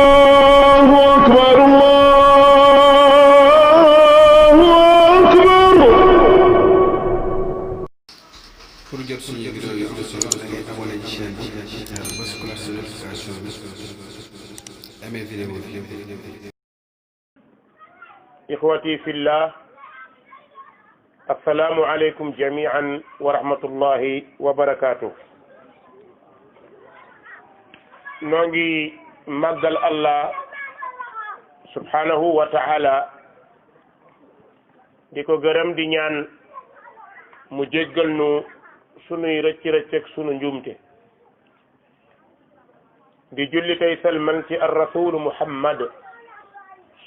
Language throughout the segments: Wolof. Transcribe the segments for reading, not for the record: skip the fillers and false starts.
الله أكبر الله أكبر. pour jot suñu vidéo yi am solo da ngay abonné ci chaîne bi bës cloche de notification bi amee vidéo bi. إخوتي في الله السلام عليكم جميعا ورحمة الله وبركاته. نونغي مغل الله سبحانه وتعالى ديكو غرم دي ñaan mu jéggal nu sunuy rëcc rëcc ak sunu njuumte di julli tey salman ci ar rasul muhammad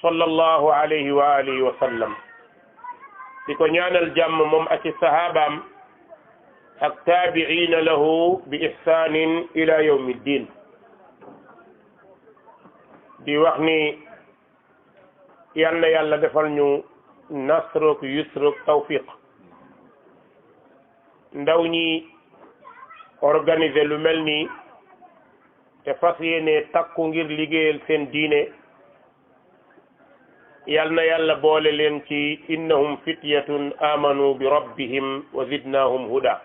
sallallahu alayhi wa alihi wa sallam di ko ñaanal jàmm moom ak i sahabaam ak taabiina lahu bi ihsanin ila yawmi ddin di wax ni yal na yàlla defal ñu nasrook yusrook tawfiq ndaw ñi organiser lu mel nii te fas yéene takku ngir liggéeyal seen diine yal na yàlla boole leen ci innahum fityatun amanu bi rabbihim wa zidnahum huda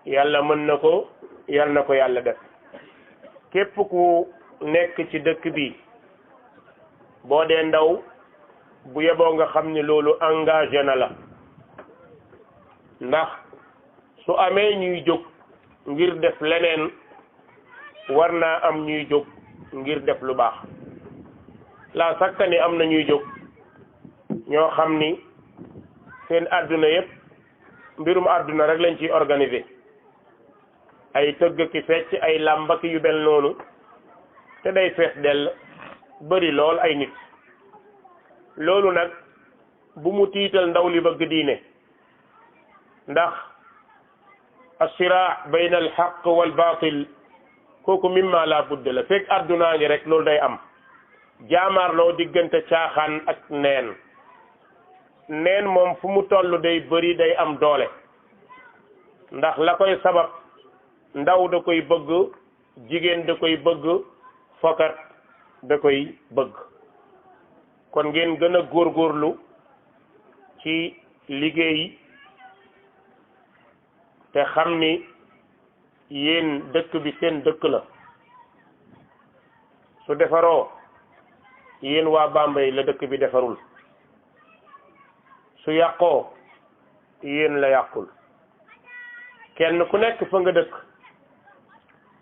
yàlla mën na ko yal na ko yàlla def képp ku nekk ci dëkk bi boo dee ndaw bu yeboo nga xam ni loolu engagé na la ndax su amee ñuy jóg ngir def leneen war naa am ñuy jóg ngir def lu baax la sakka ni am na ñuy jóg ñoo xam ni seen àdduna yépp mbirum àdduna rek lañ ciy organiser ay tëgg ki fecc ay làmba ki yu bel noonu te day fees dell bëri lool ay nit loolu nag bu mu tiital ndaw li bëgg diine ndax as-siraa bayna al-haqq wal baatil kooku mimma la budda la fekk àddunaa ngi rek loolu day am jaamaarloo diggante caaxaan ak neen moom fu mu toll day bëri day am doole ndax la koy sabab ndaw da koy bëgg jigéen da koy bëgg fokat da koy bëgg kon ngeen gën a góorgóorlu ci liggéey te xam ni yéen dëkk bi seen dëkk la su defaroo yéen waa Bambey la dëkk bi defarul su yàqoo yéen la yàqul kenn ku nekk fa nga dëkk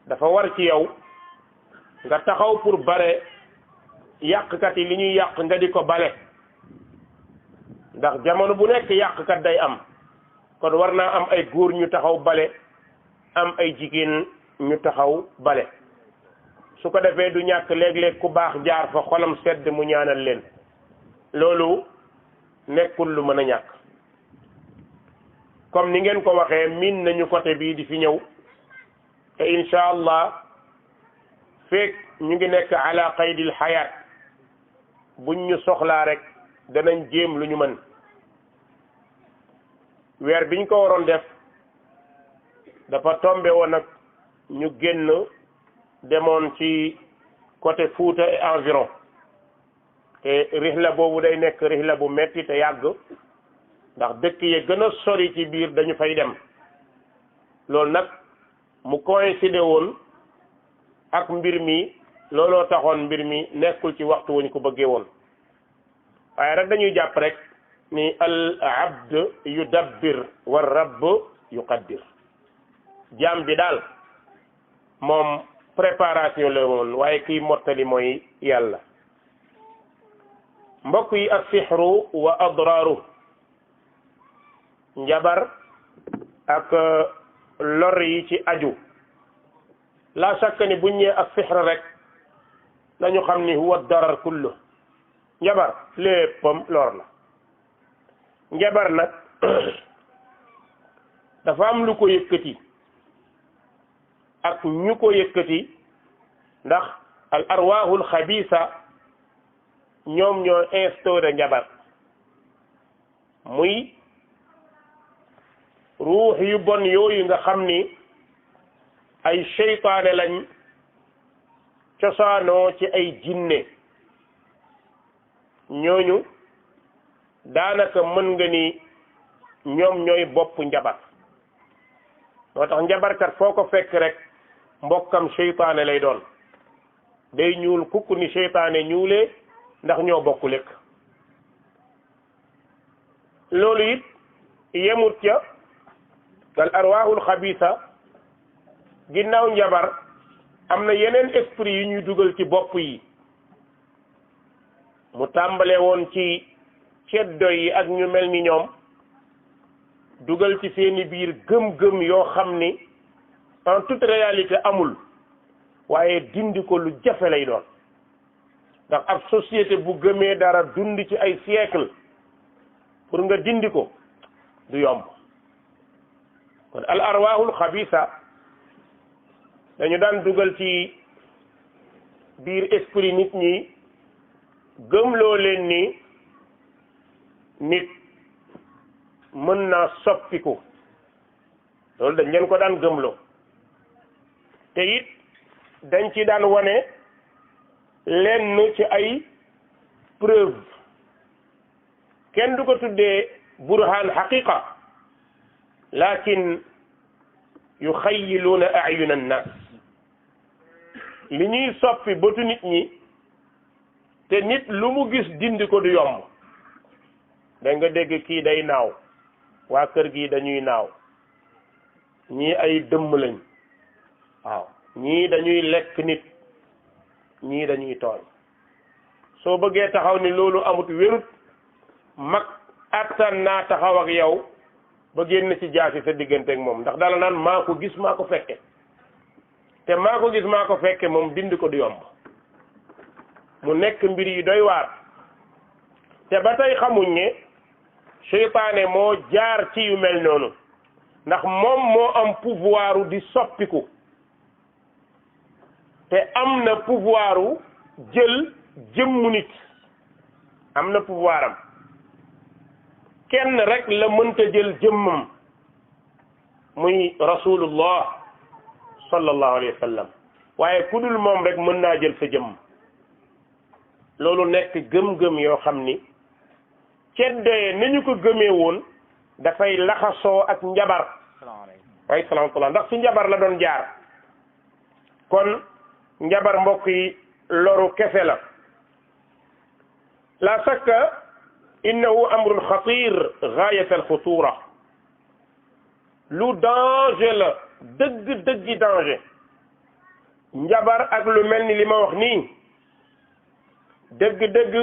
dafa war ci yow nga taxaw pour bare yàqkat yi li ñuy yàq nga di ko bale ndax jamono bu nekk yàqkat day am kon war naa am ay góor ñu taxaw bale am ay jigéen ñu taxaw bale su ko defee du ñàkk léeg-léeg ku baax jaar fa xolam sedd mu ñaanal leen loolu nekkul lu mën a ñàkk comme ni ngeen ko waxee miin nañu côté bii di fi ñëw te incha allah feek ñu ngi nekk ala qaydil xayaat buñ ñu soxlaa rek danañ jéem lu ñu mën weer biñ ko waroon def dafa tombe woon nag ñu génn demoon ci côté Fuuta et environ te rihla boobu day nekk rihla bu metti te yàgg ndax dëkk yi gën a sori ci biir dañu fay dem loolu nag mu coïncidé woon ak mbir mi looloo taxoon mbir mi nekkul ci waxtu wuñ ko bëggee woon waaye rek dañuy jàpp rek ni al abd yudabbir wa rabb yuqaddir jaam bi daal moom préparation la woon waaye kiy mottali mooy yàlla mbokk yi as-sihru wa adraaru njabar ak lor yi ci aju la shakka ni buñ ñee as-sihr rek nañu xam ni huwa darar kullu njabar léppam lor la njabar nag dafa am lu ko yëkkati ak ñu ko yëkkati ndax al arwaahul xabiisa ñoom ñoo instauré njabar muy ruux yu bon yooyu nga xam ni ay seytaane lañ cosaanoo ci ay jinne ñooñu daanaka mën nga ni ñoom ñooy bopp njabar moo tax njabarkat foo ko fekk rek mbokkam seytaane lay doon day ñuul kukk ni seytaane ñuulee ndax ñoo bokk lekk loolu it yemut ca al arwaahul xabiisa ginnaaw njabar am na yeneen esprit yu ñuy dugal ci bopp yi mu tàmbale woon ci ceddo yi ak ñu mel ni ñoom dugal ci seeni biir gëm-gëm yoo xam ni en toute réalité amul waaye dindi ko lu jafe lay doon ndax ab société bu gëmee dara dund ci ay siècle pour nga dindi ko du yomb kon al arwaahul xabiisa dañu daan dugal ci biir esprit nit ñi gëmloo leen ni nit mën naa soppiku loolu dañ leen ko daan gëmloo te it dañ ci daan wane lenn ci ay preuve kenn du ko tuddee burhaan xaqiqa lakin yuxayiluuna ayuna annas li ñuy soppi bëtu nit ñi te nit lu mu gis dindi ko du yomb da nga dégg kii day naaw waa kër gi dañuy naaw ñii ay dëmm lañ waaw ñii dañuy lekk nit ñii dañuy tooñ soo bëggee taxaw ni loolu amut wérut mag attan naa taxaw ak yow ba génn ci jaasi sa diggante ak moom ndax dala naan maa ko gis maa ko fekke te maa ko gis maa ko fekke moom dindi ko du yomb mu nekk mbir yi doy waar te ba tey xamuñ ne seytaane moo jaar ci yu mel noonu ndax moom moo am pouvoiru di soppiku te am na pouvoiru jël jëmmu nit am na pouvoiram kenn rek la mënta jël jëmmam muy rasulullah sallallahu alayhi wa sallam waaye ku dul moom rek mën naa jël sa jëmm loolu nekk gëm-gëm yoo xam ni ceddee ni ñu ko gëmee woon dafay laxasoo ak njabar ay salaamatulah ndax ci njabar la doon jaar kon njabar mbokk yi loru kese la sakka innahu amrun xatir gaayat alxutura lu danger la dëgg-dëggi danger njabar ak lu mel ni li ma wax nii dëgg-dëgg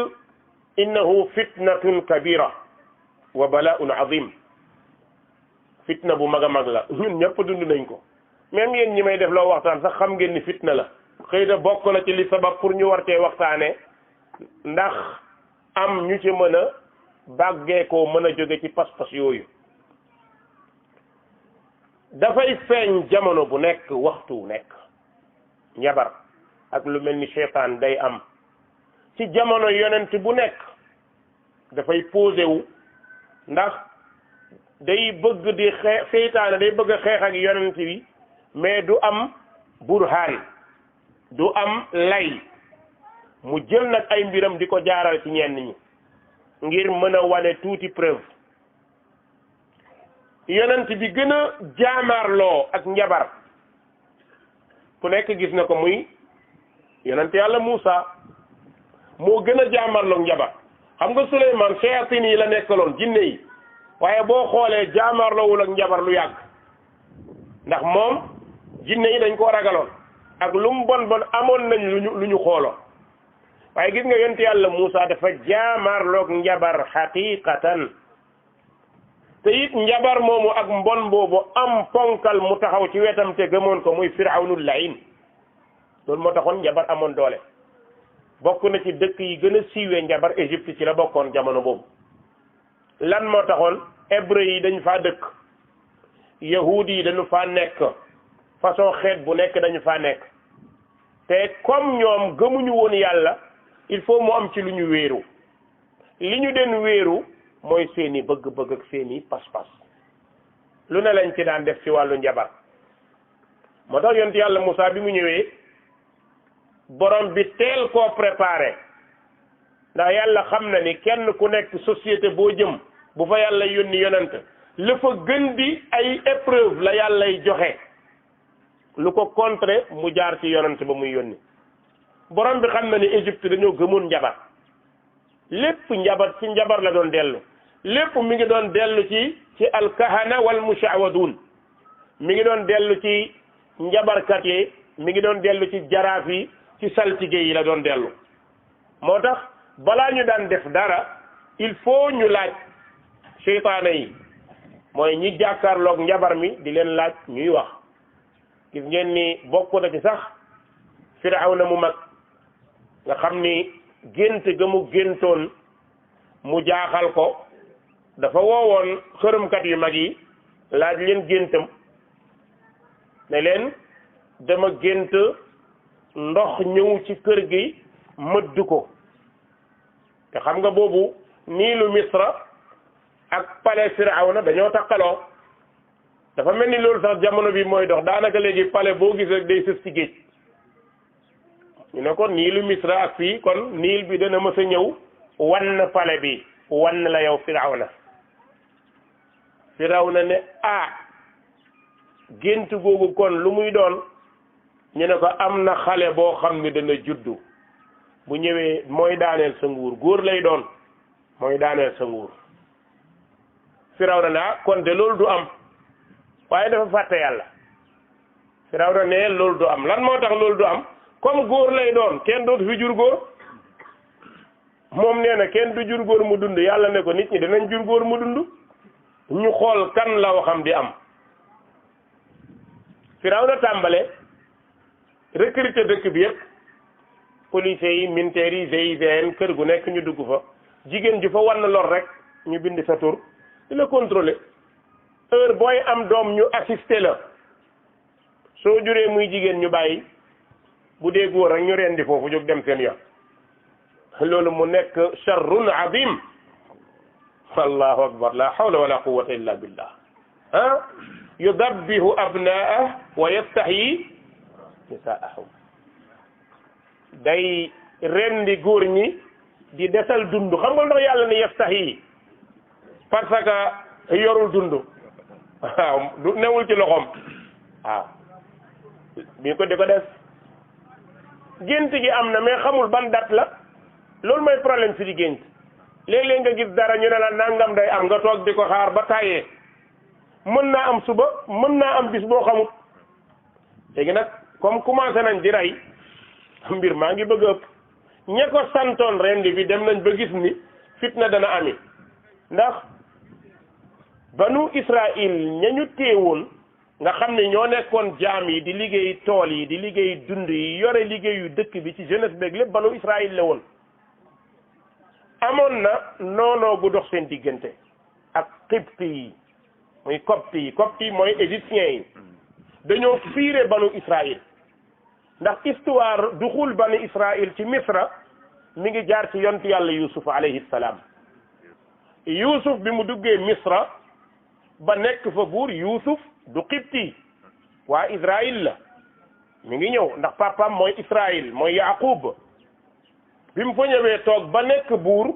innahu fitnatun kabira wa bala'un azim fitna bu mag a mag la ñun ñëpp dund nañ ko même yéen ñi may def loo waxtaan sax xam ngeen ni fitna la xëy na bokk na ci li sabab pour ñu war cee waxtaane ndax am ñu ci mën a bàggee koo mën a jóge ci pas-pas yooyu dafay feeñ jamono bu nekk waxtu nekk njabar ak lu mel ni seytaan day am ci jamono yonent bu nekk dafay posé wu ndax day bëgg di seytaane day bëgg a xeex ak yonent bi mais du am burhaan du am lay mu jël nag ay mbiram di ko jaaral ci ñenn ñi ngir mën a wane tuuti preuve yonent bi gën a jaamaarloo ak njabar ku nekk gis na ko muy yonent yàlla Muusa moo gën a jaamaarloo njabar xam nga Suleymaan shayatin yi la nekkaloon jinne yi waaye boo xoolee jaamaarloowul ak njabar lu yàgg ndax moom jinne yi dañ koo ragaloon ak lu mu bon bon amoon nañ lu ñu xooloo waaye gis nga yonent yàlla Muusa dafa jaamaarloog njabar xaqiqatan te it njabar moomu ak mbon boobu am ponkal mu taxaw ci wetam te gëmoon ko muy firawnu layin loolu moo taxoon njabar amoon doole bokk na ci dëkk yi gën a siiwee njabar Égypte ci la bokkoon jamono boobu lan moo taxoon hébreu yi dañu faa dëkk yahuud yi dañu faa nekk façon xeet bu nekk dañu faa nekk te comme ñoom gëmuñu woon yàlla il faut mu am ci lu ñu wéeru li ñu den wéeru mooy seeni bëgg-bëgg ak seeni pas-pas lu ne lañ ci daan def ci wàllu njabar moo tax yonent yàlla Moussa bi mu ñëwee borom bi teel koo préparé ndax yàlla xam na ni kenn ku nekk société boo jëm bu fa yàlla yónni yonent la fa gën di ay épreuve la yàllay joxe lu ko contrer mu jaar ci yonent ba muy yónni borom bi xam na ni Égypte dañoo gëmoon njabar lépp njabar ci njabar la doon dellu lépp mi ngi doon dellu ci alkahana wal mushawadun mi ngi doon dellu ci njabarkat yi mi ngi doon dellu ci jaraaf yi ci saltige yi la doon dellu moo tax balaa ñu daan def dara il faut ñu laaj seytaane yi mooy ñi jàkkaarloog njabar mi di leen laaj ñuy wax gis ngeen ni bokk na ci sax Firawna mu mag nga xam ni gént ga mu géntoon mu jaaxal ko dafa woowoon xërëmkat yu mag yi laaj leen géntam ne leen dama gént ndox ñëw ci kër gi mëdd ko te xam nga boobu niilu Misra ak palais Firawna dañoo takkaloo dafa mel ni loolu sax jamono bi mooy dox daanaka léegi palais boo gis rek day sës ci géej ñu ne kon niilu Misra ak fii kon niil bi dana mës a ñëw wann palais bi wann la yow Firawna ne gént googu kon lu muy doon ñu ne ko am na xale boo xam ne dana juddu bu ñëwee mooy daaneel sa nguur góor lay doon mooy daaneel sa nguur Firawna ne kon de loolu du am waaye dafa fàtte yàlla Firawna ne loolu du am lan moo tax loolu du am comme góor lay doon kenn dootu fi jur góor moom nee na kenn du jur góor mu dund yàlla ne ko nit ñi danañ jur góor mu dund ñu xool kan la waxam di am Firawna tàmbale recruter dëkk bi yëpp policiers yi militaires yi GIGN kër gu nekk ñu dugg fa jigéen ji fa wann lor rek ñu bind sa tur di la contrôler heure booy am doom ñu assister la soo juree muy jigéen ñu bàyyi bu dee góor rek ñu rendi foofu jóg dem seen yoon loolu mu nekk sharrun azim allahu akbar la hawla wala quwwata illa billah yudabbihu abnaa'ah wa yastahyi nisaa'ahum day rendi góor ñi di desal dund xam nga ndax yàlla ni yastahyi parce que yorul dund waaw du newul ci loxoom waaw bi ko di ko def gént gi am na mais xamul ban date la loolu mooy problème fi di gént léeg-léeg nga gis dara ñu ne la nangam day am nga toog di ko xaar ba tàyyee mën naa am suba mën naa am bis boo xamut léegi nag comme commencé nañ di rey mbir maa ngi bëgg a ëpp ña ko santoon rendi bi dem nañ ba gis ni fitna dana ami ndax banu Israël ñañu téewoon nga xam ne ñoo nekkoon jaam yi di liggéey tool yi di liggéey dund yi yore liggéeyu dëkk bi ci jeunesse beeg lépp banu Israël la woon amoon na noonoo gu dox seen diggante ak xibti yi muy copte yi mooy égyptiens yi dañoo fiire banu Israël ndax histoire duxul banu Israël ci Misra mi ngi jaar ci yontu yàlla Yusuf alayhi salaam Yusuf bi mu duggee Misra ba nekk fa buur Yusuf du xibti waa Israël la mi ngi ñëw ndax papaam mooy Israël mooy Yaqub bi mu fa ñëwee toog ba nekk buur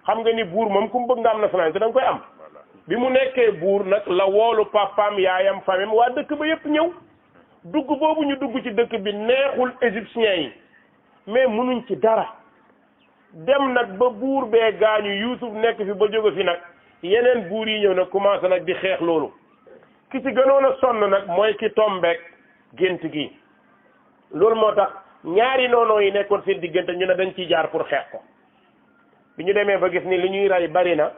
xam nga ni buur moom ku mu bëgg nga am nationalité da nga koy am bi mu nekkee buur nag la woolu papaam yaayam famem waa dëkk ba yépp ñëw dugg boobu ñu dugg ci dëkk bi neexul égyptiens yi mais munuñ ci dara dem nag ba buur bee gaañu Yuusuf nekk fi ba jóge fi nag yeneen buur yi ñëw nag commencé nag di xeex loolu ki ci gënoon a sonn nag mooy ki tombeek gént gi loolu moo tax ñaari noonoo yi nekkoon seen diggante ñu ne dañ ciy jaar pour xeex ko bi ñu demee ba gis ni li ñuy rey bari na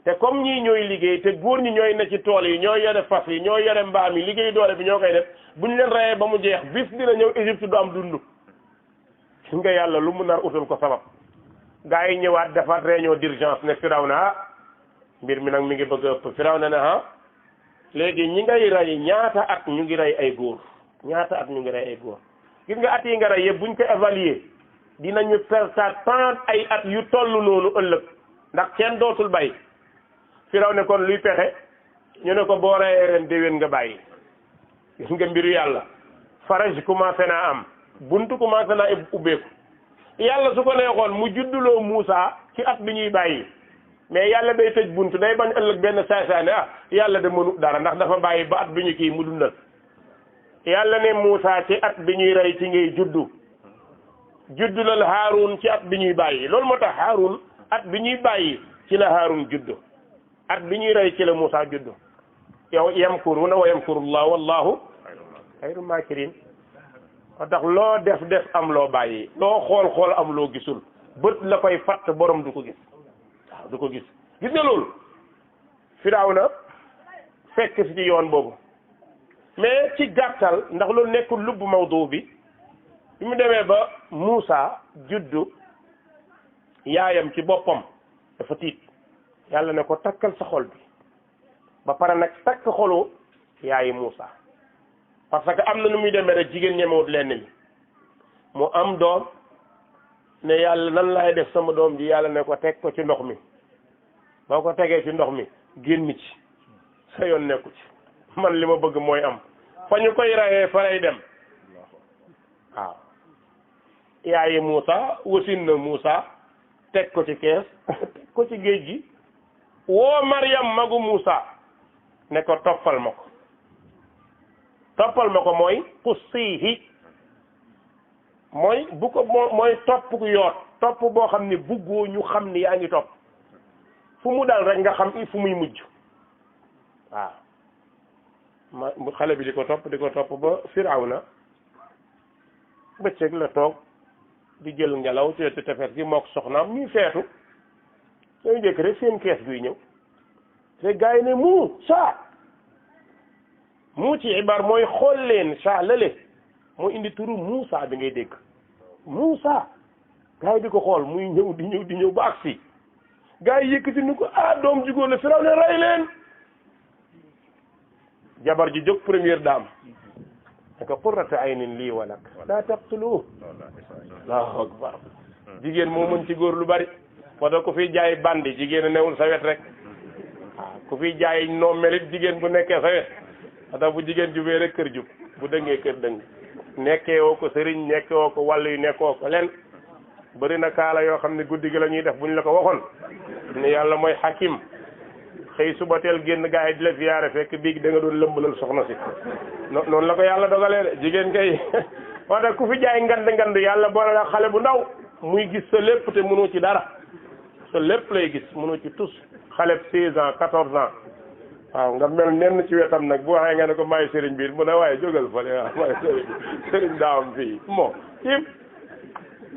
te comme ñii ñooy liggéey te góor ñi ñooy ne ci tool yi ñooy yore fas yi ñooy yore mbaam yi liggéey doole bi ñoo koy def bu ñu leen reyee ba mu jeex bis dina ñëw Égypte du am dund gis nga yàlla lu mu nar utal ko sabab gaa yi ñëwaat defaat réunion d'urgence ne Firawna mbir mi nag mi ngi bëgg a ëpp Firawna ne léegi ñi ngay rey ñaata at ñu ngi rey ay góor ñaata at ñu ngi rey ay góor gis nga at yi nga rey yëpp buñ ko évaluer dinañu pertaat tant ay at yu toll noonu ëllëg ndax kenn dootul bay Firawna kon luy pexe ñu ne ko boo reyee ren déwén nga bàyyi gis nga mbiru yàlla faraj commencé naa am buntu commencé naa ubbeeku yàlla su ko neexoon mu judduloo Moussa ci at bi ñuy bàyyi mais yàlla day tëj buntu day bañ ëllëg benn saay-saay ne yàlla de mënu dara ndax dafa bàyyi ba at bi ñu kii mu dundal yàlla ne Moussa ci at bi ñuy rey ci ngay juddulal Haarun ci at bi ñuy bàyyi loolu moo tax Haarun at bi ñuy bàyyi ci la Haarun juddu at bi ñuy rey ci la Moussa juddu yow yamkuruna wa yamkurullah wallahu xayrul maakirin moo tax loo def am loo bàyyi loo xool am loo gisul bët la koy fatt borom du ko gis waaw du ko gis gis nga loolu Firawna fekk si ci yoon boobu mais ci gàttal ndax loolu nekkul lubbu mawdu bi mu demee ba Moussa juddu yaayam ci boppam dafa tiit yàlla ne ko takkal sa xol bi ba pare nag takk xolu yaayi Moussa parce que am na nu muy demee rek jigéen ñemewut lenn mi mu am doom ne yàlla nan laay def sama doom ji yàlla ne ko teg ko ci ndox mi boo ko tegee ci ndox mi génn ci sa yoon nekku ci man li ma bëgg mooy am fa ñu koy rayee fa lay dem waaw yaayi Moussa wasin na Moussa teg ko ci kees teg ko ci géej gi woo Mariam magu Moussa ne ko toppal ma ko mooy qussihi mooy bu ko mooy topp ku yoot topp boo xam ne buggoo ñu xam ni yaa ngi topp fu mu dal rek nga xam fu muy mujj waaw xale bi di ko topp ba Firawna bëccëg la toog di jël ngelaw ci tefes gi mook soxnaam ñuy feetu dañu jëkk rek seen kees guy ñëw te gars yi ne Moussa mu ci ibaar mooy xool leen saa lale mooy indi turu Moussa bi ngay dégg Moussa gars yi di ko xool muy ñëw di ñëw ba agsi gars yi yëkkati ni ko doom jugóon la Firawna rey leen jabar ji jóg première dame ne ko qurrata aynin lii wa lak laa taqtuluuhu allahu akbar jigéen moo mën ci góor lu bari moo tax ku fiy jaay bandi jigéen a newul sa wet rek waaw ku fiy jaay noo melit jigéen bu nekkee sa wet moo tax bu jigéen jubee rek kër jub bu dëngee kër dëng nekkee woo ko sëriñ nekkee woo ko wàllu yu nekkoo ko len bëri na kaala yoo xam ne guddi gi la ñuy def bu ñu la ko waxoon ne yàlla mooy hakim xëy suba teel génn gaa yi di la ziyaare fekk bii da nga doon lëmbalal soxna si noonu la ko yàlla dogalee de jigéen kay moo tax ku fi jaay ngand yàlla boole la xale bu ndaw muy gis sa lépp te mënoo ci dara sa lépp lay gis mënoo ci tus xale 16 ans 14 ans waaw nga mel nenn ci wetam nag bu waxee nga ne ko maay sëriñ bi mu ne waaye jógal fa waaw maay sëriñ daawam fii bon ci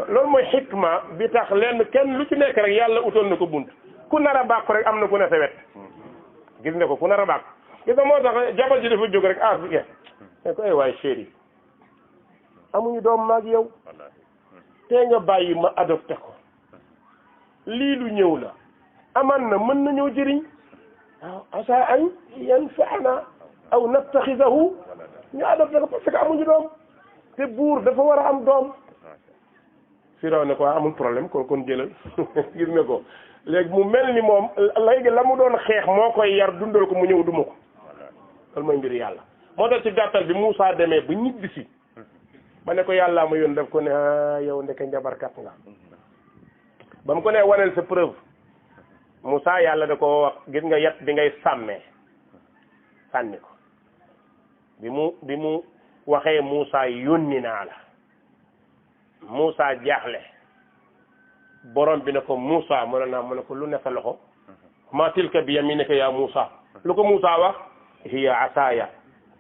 loolu mooy xikma bi tax lenn kenn lu ci nekk rek yàlla utoon na ko bunt ku nar a bàkku rek am na ku ne sa wet gis nga ko ku nar a bàkku gis nga moo tax jabar ji dafa jóg rek bi ne ko ay waay chéri amuñu doom maag yow te nga bàyyi ma adopté ko lii lu ñëw la aman na mën na ñëw jëriñ waaw asa an yanfaana aw nattaxisahu ñu adopté ko parce que amuñu doom te buur dafa war a am doom Firaw ne ko amul problème kon jëlal gis nga ko léegi mu mel ni moom léegi la mu doon xeex moo koy yar dundal ko mu ñëw duma ko loolu mooy mbir yàlla moo tax ci gàttal bi Moussa demee ba ñibbisi ba ne ko yàllaa ma yoon def ko ne yow ndeke njabarkat nga ba mu ko ne waneel sa preuve Moussa yàlla da ko wax gis nga yat bi ngay sàmmee sànni ko bi mu waxee Moussa yónni naa la Moussa jaaxle borom bi ne ko Moussa mu ne ko lu ne sa loxo ma tilka bi yaminika ya Moussa lu ko Moussa wax hiya asaaya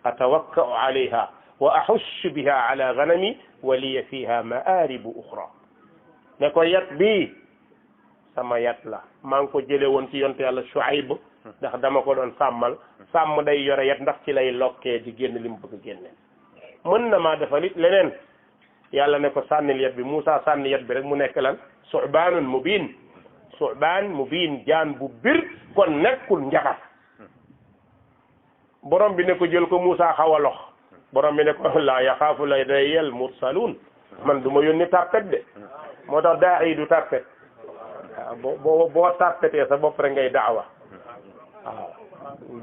atawakkau alayha wa ahushu biha ala ganami wa liya fiha maaribu uxra ne ko yat bii sama yat la maa ngi ko jële woon ci yonte yàlla Shuayb ndax dama ko doon sàmmal sàmm day yore yat ndax ci lay lokkee di génn li mu bëgg génne mën na maa defal it leneen yàlla ne ko sànnil yat bi Moussa sànni yat bi rek mu nekk lan su'baanun mubiin su'baan mubiin jaan bu bir kon nekkul njaxas borom bi ne ko jël ko Moussa xaw a lox borom bi ne ko laa yaxaafu ladayyal mursaluun man du ma yónni tàppet de moo tax daa yi du tàppet waaw boo tàppetee sa bopp rek ngay daawa waaw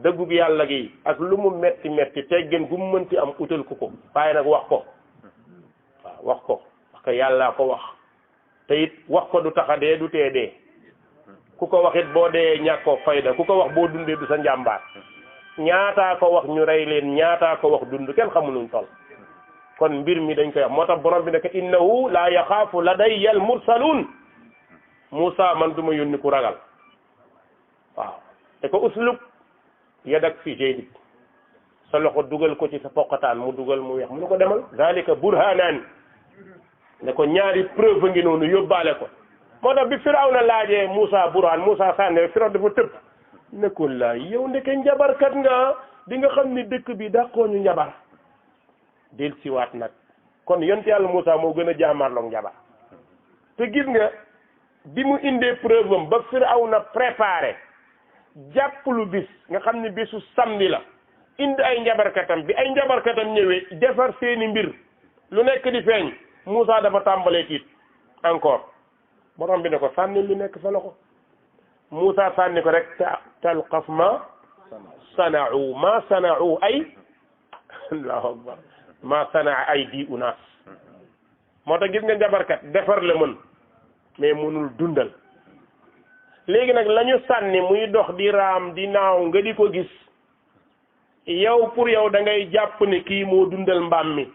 dëggug yàlla gi ak lu mu metti metti teggin gu mu mënti am utal ko waaye nag wax ko waaw wax ko parce que yàllaa ko wax te it wax ko du taxa dee du tee dee ku ko wax it boo dee ñàkkoo fayda ku ko wax boo dundee du sa njàmbaar ñaataa ko wax ñu rey leen ñaataa ko wax dund kenn xamul nuñ toll kon mbir mi dañ koy wax moo tax borom bi ne innahu la yaxaafu ladayya al mursaluun Moussa man du ma yónni ku ragal waaw te ko uslub yadak fi jaybik sa loxo dugal ko ci sa poqataan mu dugal mu weex mu ne ko demal zalika burhanaan ne ko ñaari preuve ngi noonu yóbbaale ko moo tax bi Firawna laajee Moussa burhaan Moussa sànne Firawna dafa tëb ne ko laa yow ndeke njabarkat nga di nga xam ni dëkk bi dàqoo ñu njabar del siwaat nag kon yonent yàlla Moussa moo gën a jaamarloog njabar te gis nga bi mu indee preuve am ba Firawna préparé jàpp lu bis nga xam ne bisu samedi la indi ay njabarkatam bi ay njabarkatam ñëwee defar seeni mbir lu nekk di feeñ Moussa dafa tàmbalee tiit encore borom bi ne ko sànni lu nekk sa loxo Moussa sànni ko rek talqaf ma sana'u ma sana'u ay allahu akbar ma sanaa ay di unaas moo tax gis nga njabarkat defar la mën mais mënul dundal léegi nag la ñu sànni muy dox di raam di naaw nga di ko gis yow pour yow da ngay jàpp ne kii moo dundal mbaam mi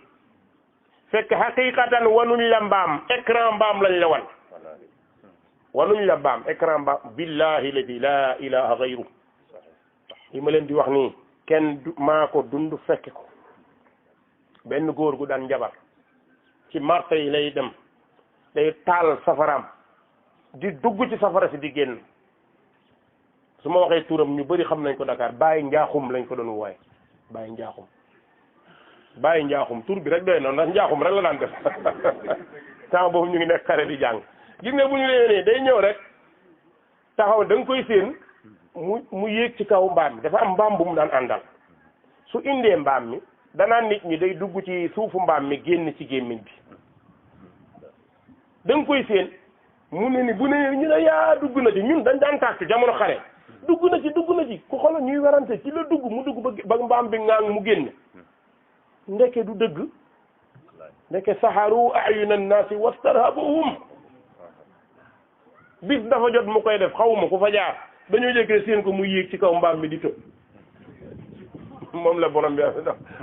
fekk xaqiqatan wanuñ la mbaam écran mbaam lañ la wan wanuñ la mbaam écran mbaam billahi ladi la ilaha gayru li ma leen di wax nii kenn maa ko dund fekke ko benn góor gu daan njabar ci marché yi lay dem day taal safaraam di dugg ci safara si di génn su ma waxee turam ñu bëri xam nañ ko Dakar Baye Njaaxum lañ ko doon wooye Baye Njaaxum Baye Njaaxum tur bi rek doy na ndax Njaaxum rek la daan def temps boobu ñu ngi nekk xare di jàng gis nga bu ñu leen day ñëw rek taxaw da nga koy séen mu yéeg ci kaw mbaam mi dafa am mbaam bu mu daan àndal su indee mbaam mi danaan nit ñi day dugg ci suufu mbaam mi génn ci gémmiñ bi da nga koy séen mu ne ni bu ne ñu ne yaa dugg na ci ñun dañ daan tàkk jamono xare dugg na ci ku xoolal ñuy werante ci la dugg mu dugg ba mbaam bi ngaang mu génn ndeke du dëgg ndeke saxaru ayuna naasi wastarhabuhum bis dafa jot mu koy def xawuma ku fa jaar dañoo jëkkee seen ko mu yéeg ci kaw mbaam mi di tëb moom la borom bi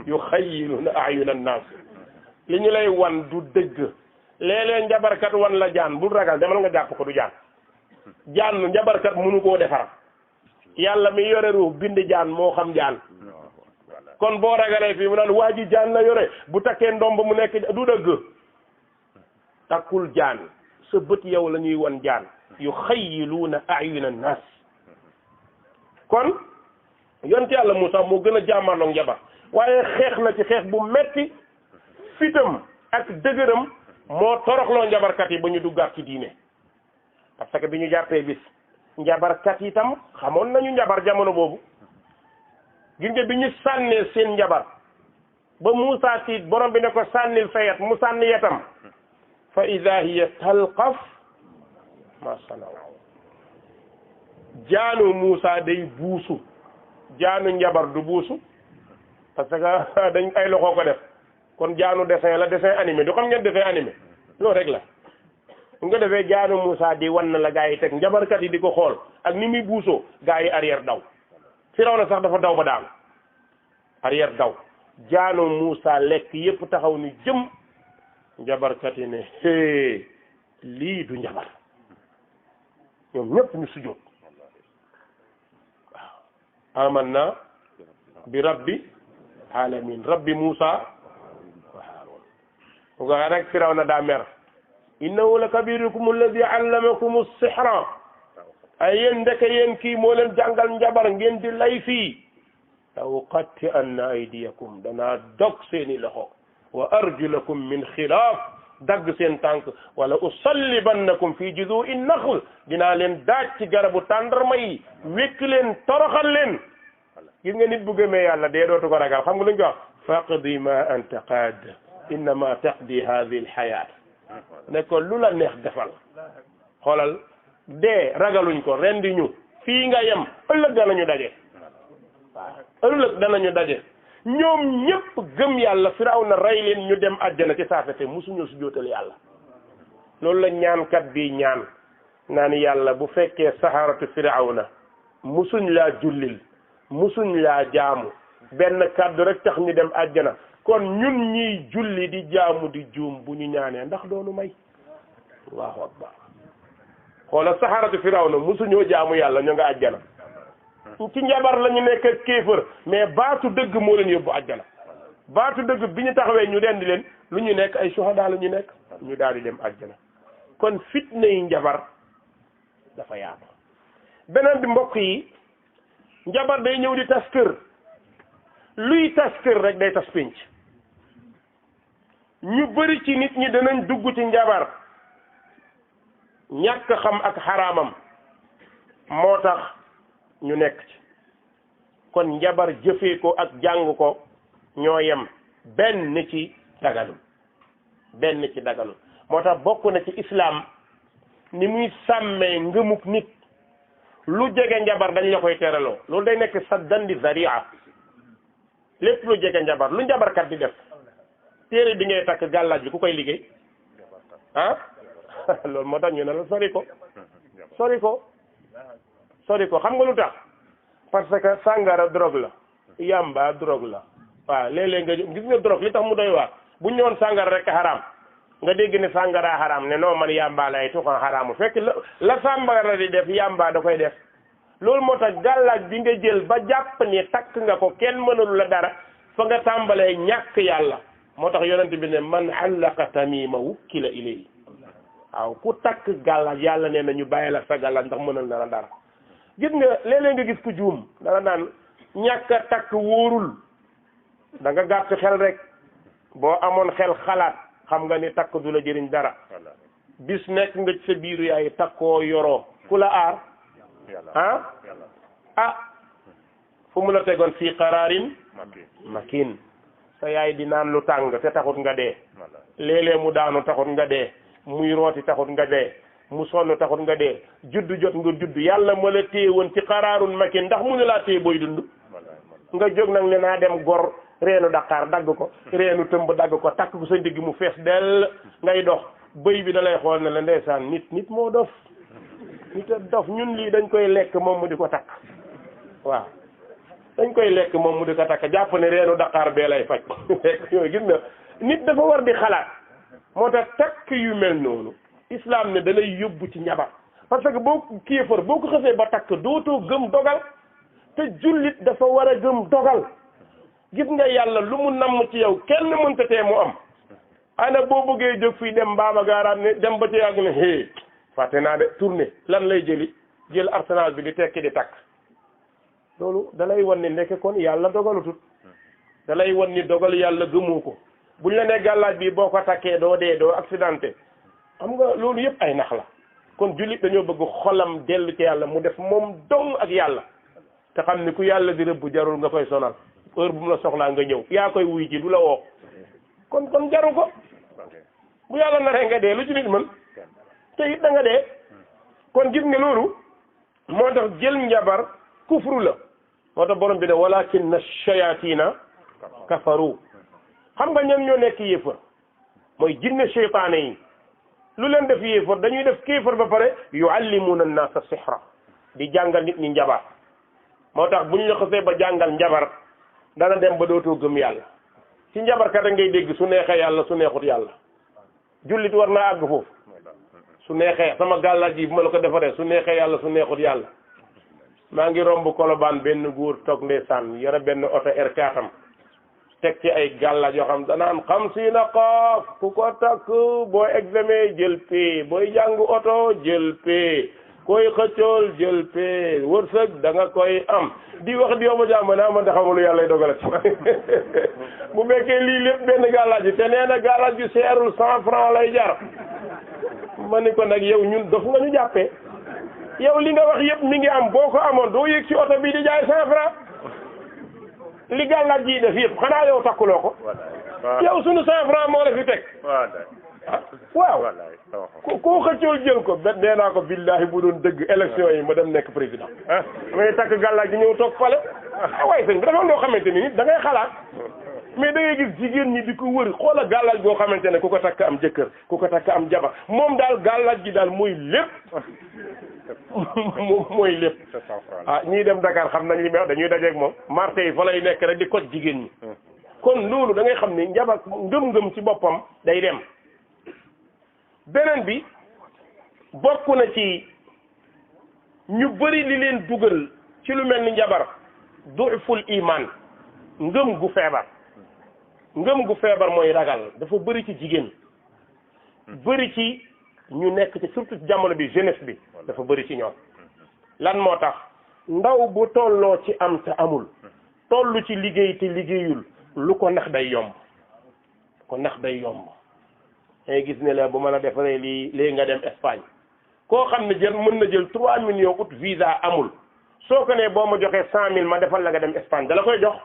yu xayyiluna ayuna naas li ñu lay wan du dëgg léeg-léeg njabarkat wan la jaan bul ragal demal nga jàpp ko du jaan njabarkat mënu koo defar yàlla mi yore ruux bind jaan moo xam jaan kon boo ragalee fii mu naan waa ji jaan la yore bu takkee ndomb mu nekk du dëgg takkul jaan sa bët yow la ñuy wan jaan yu xayyiluuna ayuna naas kon yonent yàlla Moussa moo gën a jàmmarloog njabar waaye xeex na ci xeex bu metti fitam ak dëgëram moo toroxloo njabarkat yi ba ñu duggaat ci diine parce que bi ñu jàppee bis njabarkat yi tam xamoon nañu njabar jamono boobu gis nga bi ñu sànnee seen njabar ba Moussa tiit borom bi ne ko sànnil sa yet mu sànni yetam fa ida hiya talqaf ma sanaw jaanu Moussa day buusu jaanu njabar du buusu parce que dañ ay loxo ko def kon jaanu dessin la dessin animé du xam ngeen dessin animé loolu rek la bu nga defee jaanu Moussa di wan na la gaa yi teg njabarkat yi di ko xool ak ni muy buusoo gaa yi arrière daw Firawna sax dafa daw ba daal arrière daw jaanu Moussa lekk yépp taxaw ni jëm njabarkat yi ne hee lii du njabar ñoom ñëpp ñu sujjóot waaw amanna bi rabbi alamin rabbi Moussa waaw nga rek Firawna daa mer innahu la kabirukum alladi allamakum as-sihra ay yéen ndeke yéen kii moo leen jàngal njabar ngeen di lay fii la uqatti anna aydiyakum danaa dog seeni loxo wa arjulakum min xilaaf dagg seen tànk wala usallibannakum fi judu'i naxl dinaa leen daaj ci garabu tàndarma yi wékk leen toroxal leen gis nga nit bu gëmee yàlla dee dootu ko ragal xam nga lu ñu ko wax faqdi ma anta qaad innama taqdi hadhihi alxayaat ne ko lu la neex defal xoolal dee ragaluñ ko rendi ñu fii nga yem ëllëg danañu daje waaw ëllëg danañu daje ñoom ñëpp gëm yàlla Firawna rey leen ñu dem àjjana ci saafete musuñu su jootal yàlla loolu la ñaankat bi ñaan naan yàlla bu fekkee saharatu Firawna musuñ laa jullil musuñ laa jaamu benn kàddu rek tax ñu dem àjjana kon ñun ñiy julli di jaamu di juum bu ñu ñaanee ndax doonu may allahu akbar xoola saharatu Firawna musuñoo jaamu yàlla ñu nga àjjana ci njabar la ñu nekk ak kéefër mais baatu dëgg moo leen yóbbu àjjana baatu dëgg bi ñu taxawee ñu rendi leen lu ñu nekk ay suhadaa la ñu nekk ñu daal di dem àjjana kon fitna yi njabar dafa yaatu beneen bi mbokk yi njabar day ñëw di tas kër luy tas kër rek day tas pénc ñu bari ci nit ñi danañ dugg ci njabar ñàkk xam ak xaraamam moo tax ñu nekk ci kon njabar jëfee ko ak jàng ko ñoo yem benn ci daganul moo tax bokk na ci islaam ni muy sàmmee ngëmuk nit lu jege njabar dañ la koy teraloo loolu day nekk saddan di zaria lépp lu jege njabar lu njabarkat di def téere bi ngay takk gàllaaj bi ku koy liggéey ah loolu moo tax ñu ne la sori ko xam nga lu tax parce que sàngara drogue la yamba drogue la waaw léeg-léeg nga gis nga drogue li tax mu doy waar bu ñu ñëwoon sàngara rek xaraam nga dégg ne sàngara xaraam ne non man yamba lay tuxan xaraamu fekk la sàngara di def yamba da koy def loolu moo tax gàllaaj bi nga jël ba jàpp ni takk nga ko kenn mënalu la dara fa nga tàmbalee ñàkk yàlla moo tax yonent bi ne man allaqa tamima wukkila ilayhi waaw ku takk gàllaaj yàlla nee na ñu bàyyi la sa gàllaaj ndax mënal na la dara gis nga léeg-léeg nga gis ku juum dana naan ñàkk a takk wóorul da nga gàtt xel rek boo amoon xel xalaat xam nga ni takk du la jëriñ dara bis nekk nga ci sa biiru yaay takkoo yoroo ku la aar fu mu la tegoon fii qaraarin makin sa yaay di naan lu tàng te taxut nga dee léeg-léeg mu daanu taxut nga dee muy rooti taxut nga dee mu sonn taxut nga dee juddu jot nga juddu yàlla ma la téye woon ci xaraarun makin ndax mu ne laa téye booy dund nga jóg nag ne naa dem gor reenu Dakar dagg ko reenu tëmb dagg ko takk ko sa ndigg mu fees dell ngay dox bëy bi da lay xool ne la ndeysaan nit moo dof nit a dof ñun lii dañ koy lekk moom mu di ko takk waaw dañ koy lekk moom mu di ko takk jàpp ne reenu Dakar bee lay faj yooyu gis nga nit dafa war di xalaat moo tax takk yu mel noonu islam ne da lay yóbbu ci njabar parce que boo kéefër boo ko xasee ba takk dootoo gëm dogal te jullit dafa war a gëm dogal gis nga yàlla lu mu namm ci yow kenn mënta tee mu am ana boo bëggee jóg fii dem mbaama gaaraat ne dem ba ci yàgg ne hé fàtte naa de tourné lan lay jël arsenal bi di tekki di takk loolu dalay wan ni nekk kon yàlla dogalutut dalay wan ni dogal yàlla gëmoo ko buñ la ne gàllaaj bi boo ko takkee doo dee doo accidenté xam nga loolu yëpp ay nax la kon jullit dañoo bëgg xolam dellu ci yàlla mu def moom dong ak yàlla te xam ni ku yàlla di rëbb jarul nga koy sonal heure bu mu la soxlaa nga ñëw yaa koy wuy ji du la woo kon jaru ko bu yàlla naree nga dee lu ci nit mën te it da nga dee kon gis nga loolu moo tax jël njabar kufru la moo tax borom bi ne walakinna shayatina kafaru xam nga ñoom ñoo nekk yéefar mooy jinne seytaane yi lu leen def yéefar dañuy def kéefar ba pare yuallimuna an-nasa sihra di jàngal nit ñi njabar moo tax bu ñu la xasee ba jàngal njabar dana dem ba dootoo gëm yàlla ci njabarkat da ngay dégg su neexee yàlla su neexut yàlla jullit war naa àgg foofu su neexee sama gàllaaj yi bu ma la ko defaree su neexee yàlla su neexut yàlla maa ngi romb Colobane benn góor toog ndeysaan yore benn oto R4 am teg ci ay gàllaaj yoo xam danaan xam si na xaaf ku ko takk booy examen jël pay booy jàng oto jël pay koy xëccool jël pay wërsëg da nga koy am di wax di yow ma jàmm naa man de xamalu yàlla lay dogale ci bu fekkee lii lépp benn gàllaaj bi te nee na gàllaaj bi seerul 100 francs lay jar ma ni ko nag yow ñun dof nga ñu jàppee yow li nga wax yëpp mi ngi am boo ko amoon doo yëg ci oto bi di jaay 100 francs li gàllaaj ji def yëpp xanaa yow takkuloo ko yow sunu 100 francs moo la fi teg waaw koo xëccoo jël ko ba nee naa ko billahi bu doon dëgg élection yi ma dem nekk président may takk gàllaaj di ñëw toog fale waaye sëñ bi dafa loo xamante ni nit da ngay xalaat mais da ngay gis jigéen ñi di ko wër xoola gàllaaj boo xamante ne ku ko takk am jëkkër ku ko takk am jabar moom daal gàllaaj gi daal mooy lépp mooy lépp ñii dem Dakar xam nañ li may wax dañuy dajeeg moom marché yi fa lay nekk rek di koj jigéen ñi kon loolu da ngay xam ni njabar ngëm-ngëm ci boppam day dem beneen bi bokk na ci ñu bëri li leen dugal ci lu mel ni njabar du'ful iman ngëm gu feebar mooy ragal dafa bëri ci jigéen bëri ci ñu nekk ci surtout ci jamono bi jeunesse bi dafa bëri ci ñoom lan moo tax ndaw bu tolloo ci am te amul tollu ci liggéey te liggéeyul lu ko nax day yomb ngay gis ne la bu mën a defaree lii léegi nga dem Espagne koo xam ne mën na jël 3 millions ut visa amul soo ko ne boo ma joxee 100 000 ma defal la nga dem Espagne dala koy jox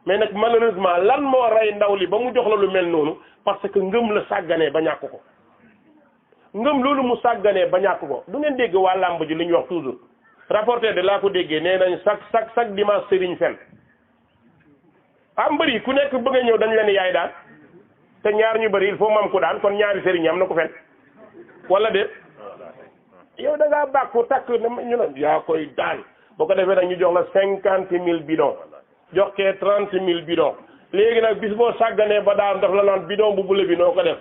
mais nag malheureusement lan moo rey ndaw li ba mu jox la lu mel noonu parce que ngëm la sàgganee ba ñàkk ko ngëm loolu mu sàgganee ba ñàkk ko du ngeen dégg waa làmb ji li ñu wax toujours rapporteur de laa ko déggee nee nañ chaque dimanche sëriñ fen mbër yi ku nekk bëgg a ñëw dañ leen yaay daan te ñaar ñu bëri il faut mam ku daan kon ñaari sëriñ am na ko fen wala déet yow da ngaa bàkku takk ñu ne yaa koy daan boo ko defee nag ñu jox la 50 000 bidon jox kee 30 000 bidon léegi nag bis boo sàgganee ba daan daf la naan bidon bu bule bi noo ko def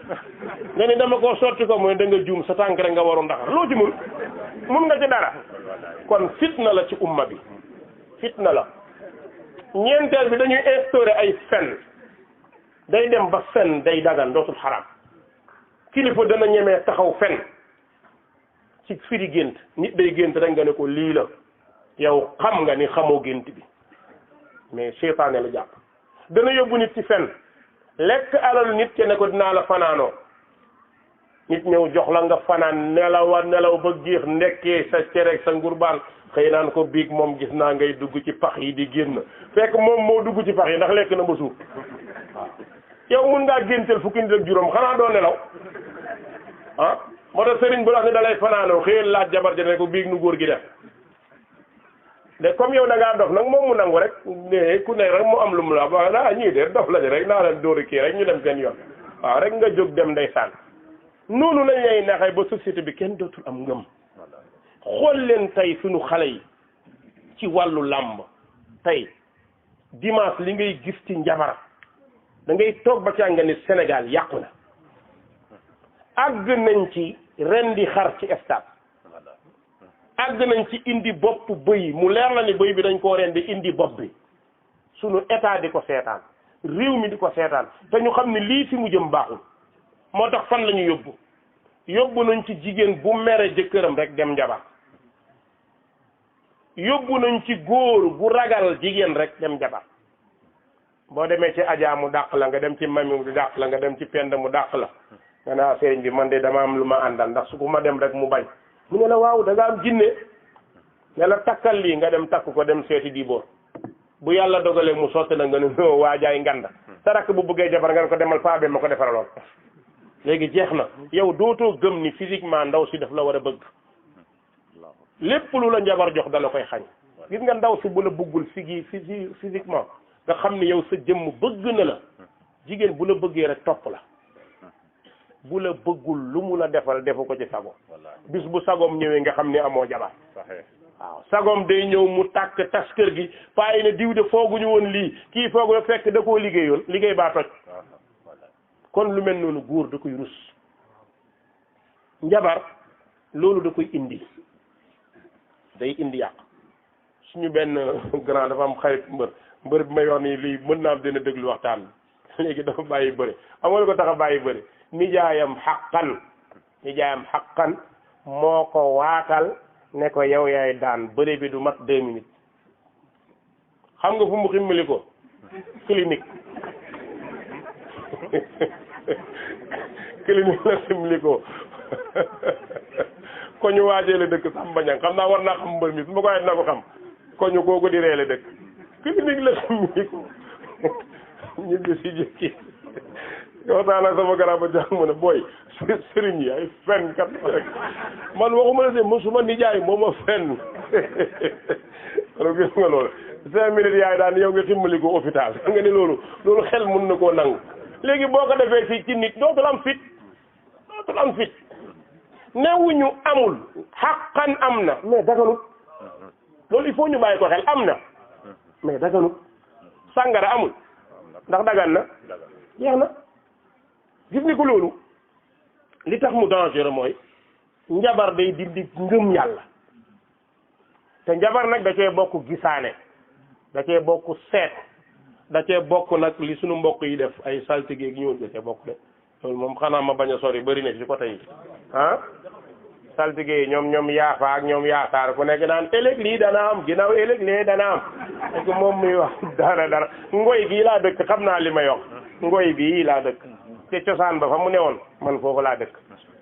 nga ni dama koo sotti ko mooy da nga juum sa tànk rek nga waru ndaxar loo ci mun nga ci dara kon fitna la ci umma bi fitna la ñeenteel bi dañuy instauré ay fen day dem ba fen day dagan dootul xaraam kilifa dana ñemee taxaw fen ci firi gént nit day gént rek nga ne ko lii la yow xam nga ni xamoo gént bi mais seytaane la jàpp dana yóbbu nit ci fen lekk alalu nit ke ne ko dinaa la fanaanoo nit ñëw jox la nga fanaan nelaw ba géex ndekkee sa cereeg sa ngurbaan xëy naan ko biig moom gis naa ngay dugg ci pax yi di génn fekk moom moo dugg ci pax yi ndax lekk na ba suuf waaw yow mun ngaa génteel fukki nit ak juróom xanaa doo nelaw moo tax sëriñ bu la ne dalay fanaanoo xëyal laaj jabar ja ne ko biig nu góor gi def de comme yow da ngaa dof nag moom mu nangu rek ne ku ne rek mu am lu mu la wax ñii de dof lañu rek naa leen dóori kii rek ñu dem seen yoon waaw rek nga jóg dem ndeysaan noonu lañ lay naxee ba société bi kenn dootul am ngëm xool leen tey suñu xale yi ci wàllu làmb tey dimanche li ngay gis ci njabar da ngay toog ba ca nga ni Sénégal yàqu na àgg nañ ci rendi xar ci stade àgg nañ ci indi bopp bëy mu leer la ni bëy bi dañ koo rendi indi bopp bi sunu état di ko seetaan réew mi di ko seetaan te ñu xam ne lii fi mu jëm baaxul moo tax fan la ñu yóbbu nañ ci jigéen bu mere jëkkëram rek dem njabar yóbbu nañ ci góor bu ragal jigéen rek dem njabar boo demee ci Adja mu dàq la nga dem ci Mami mu dàq la nga dem ci Penda mu dàq la nga naa sëriñ bi man de dama am lu ma àndal ndax su ko ma dem rek mu bañ mu ne la waaw da nga am jinne ne la takkal lii nga dem takk ko dem seeti diboor bu yàlla dogalee mu sotti la nga ne no waajaay nganda sa rakk bu bëggee jabar nga ne ko demal paa be ma ko defaraloon léegi jeex na yow dootoo gëm ni physiquement ndaw si daf la war a bëgg lépp lu la njabar jox dala koy xañ gis nga ndaw si bu la bëggul physiquement nga xam ni yow sa jëmm bëgg na la jigéen bu la bëggee rek topp la bu la bëggul lu mu la defal defu ko ci sago bis bu sagoom ñëwee nga xam ni amoo jabar waaw sagoom day ñëw mu tàkk tas kër gi payi ne diw de fooguñu woon lii kii foogu la fekk da koo liggéeyoon liggéey baa toj kon lu mel noonu góor da koy rus njabar loolu da koy indi day indi yàq suñu benn grand dafa am xarit mbër bi may wax ni lii mën naa am dina déglu waxtaan bi léegi dafa bàyyi bëri amoon ko tax a bàyyi bëri nijaayam xaqan moo ko waatal ne ko yow yaay daan bëri bi du mat 2 minutes xam nga fu mu ximmali ko clinique la ximmali ko ko ñu waajee la dëkk Samba Niang xam naa war naa xam mbër mi su ma ko waxee na ko xam ko ñu kooku di ree la dëkk clinique la ximmali ko ñu ngi si jëkki waxtaan ak sama garab ba jàng mu ne booy sëriñ yi ay fen kat rek man waxuma la de mosuma nijaay moo ma fen alors gis nga loolu 5 minutes yaay daan yow nga ximmali ko hôpital xam nga ni loolu xel mun na koo nangu léegi boo ko defee ci nit dootul am fit newuñu amul xaqan am na mais daganut loolu il faut ñu bàyyi ko xel am na mais daganut sàngara amul ndax dagan na jeex na gis ni ko loolu li tax mu dangereux mooy njabar day dindi ngëm yàlla te njabar nag da cee bokk gisaane da cee bokk seet da cee bokk nag li sunu mbokk yi def ay saltige gi ñëw da cee bokk de loolu moom xanaa ma bañ a sori bëri na ci côté yi ah saltige yi ñoom yaafa ak ñoom yaakaar ku nekk naan ëllëg lii dana am ginnaaw ëllëg lee dana am parce que moom muy wax dara ngoy gii laa dëkk xam naa li may wax ngoy bii laa dëkk te cosaan ba fa mu newoon man foofu laa dëkk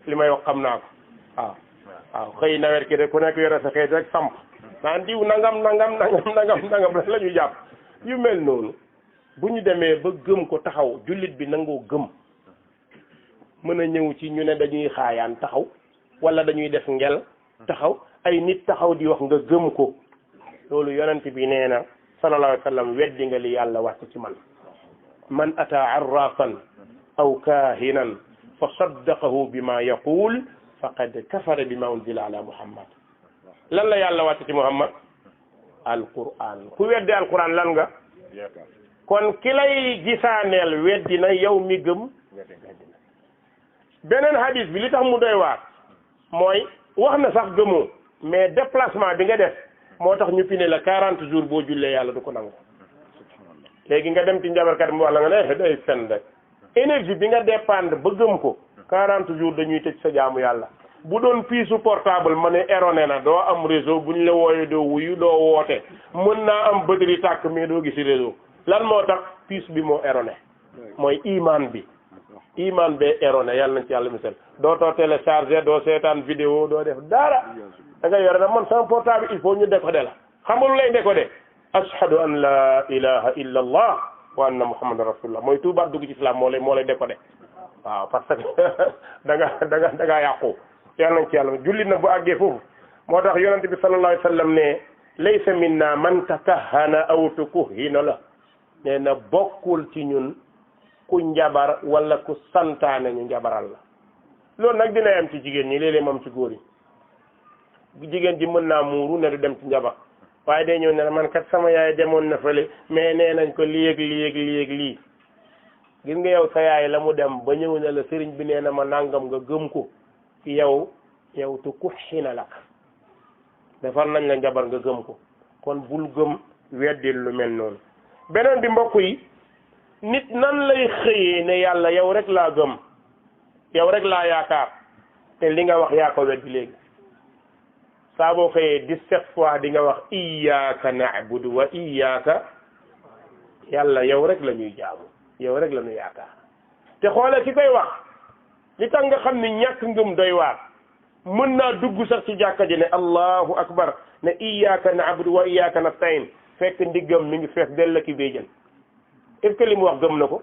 li may wax xam naa ko waaw xëy nawet ki de ku nekk yore sa xëy rek samp naan diw nangam la ñu jàpp yu mel noonu bu ñu demee ba gëm ko taxaw jullit bi nangoo gëm mën a ñëw ci ñu ne dañuy xaayaan taxaw wala dañuy def ngel taxaw ay nit taxaw di wax nga gëm ko loolu yonent bi nee na sallallahu alayhi wa sallam weddi nga li yàlla wàcc ci man ata arrafan aw kaahinan fa saddaqahu bima yaqul faqad kafara bima unzila ala muhammad lan la yàlla wàcc ci muhammad alquran ku weddi alquran lan nga kon ki lay gisaaneel weddi na yow mi gëm beneen hadis bi li tax mu doy waar mooy wax na sax gëmoo mais déplacement bi nga def moo tax ñu pine la 40 jours boo jullee yàlla du ko nangu léegi nga dem ci njabarkat mu wax la nga ne day fen rek énergie bi nga dépendre ba gëm ko 40 jours dañuy tëj sa jaamu yàlla bu doon piisu portable ma ne erroné na doo am réseau buñ la wooyee doo wuyu doo woote mën naa am batterie tàkk mais doo gisi réseau lan moo tax piis bi moo erroné mooy iman bee erroné yàlla nañ ci yàlla misal doo too téléchargé doo seetaan vidéo doo def dara da nga yore na man sama portable il faut ñu décoder la xam nga lu lay décoder ashhadu an la ilaha illa allah wa anna muhammadan rasulullah mooy tuubaat dugg ci islam moo lay décoder waaw parce que da nga yàqu yàlla nañ ci yàlla jullit na bu àggee foofu moo tax yonente bi sallallahu alayhi wa sallam ne laysa minna man takahana aw tukuhina la nee na bokkul ci ñun ku njabar wala ku santaane ñu njabaral la loolu nag dina am ci jigéen ñi léeg-léeg moom ci góor yi jigéen ji mën naa muuru ne du dem ci njabar waaye day ñëw ne man kat sama yaay demoon na fële mais nee nañ ko lii ak lii gis nga yow sa yaay la mu dem ba ñëw ne la sëriñ bi nee na ma nangam nga gëm ko yow tu ku xina la defar nañ la njabar nga gëm ko kon bul gëm weddil lu mel noonu beneen bi mbokk yi nit nan lay xëyee ne yàlla yow rek laa gëm yow rek laa yaakaar te li nga wax yaa ko weddi léegi saa boo xëyee 17 fois di nga wax iyyaka na'budu wa iyyaka yàlla yow rek la ñuy jaamu yow rek la ñuy yaakaar te xoole ki koy wax li tax nga xam ni ñàkk ngëm doy waar mën naa dugg sax ci jàkka ji ne allahu akbar ne iyyaka na'budu wa iyyaka nasta'in fekk ndiggam mi ngi fees dell ki béjjën est-ce que li mu wax gëm na ko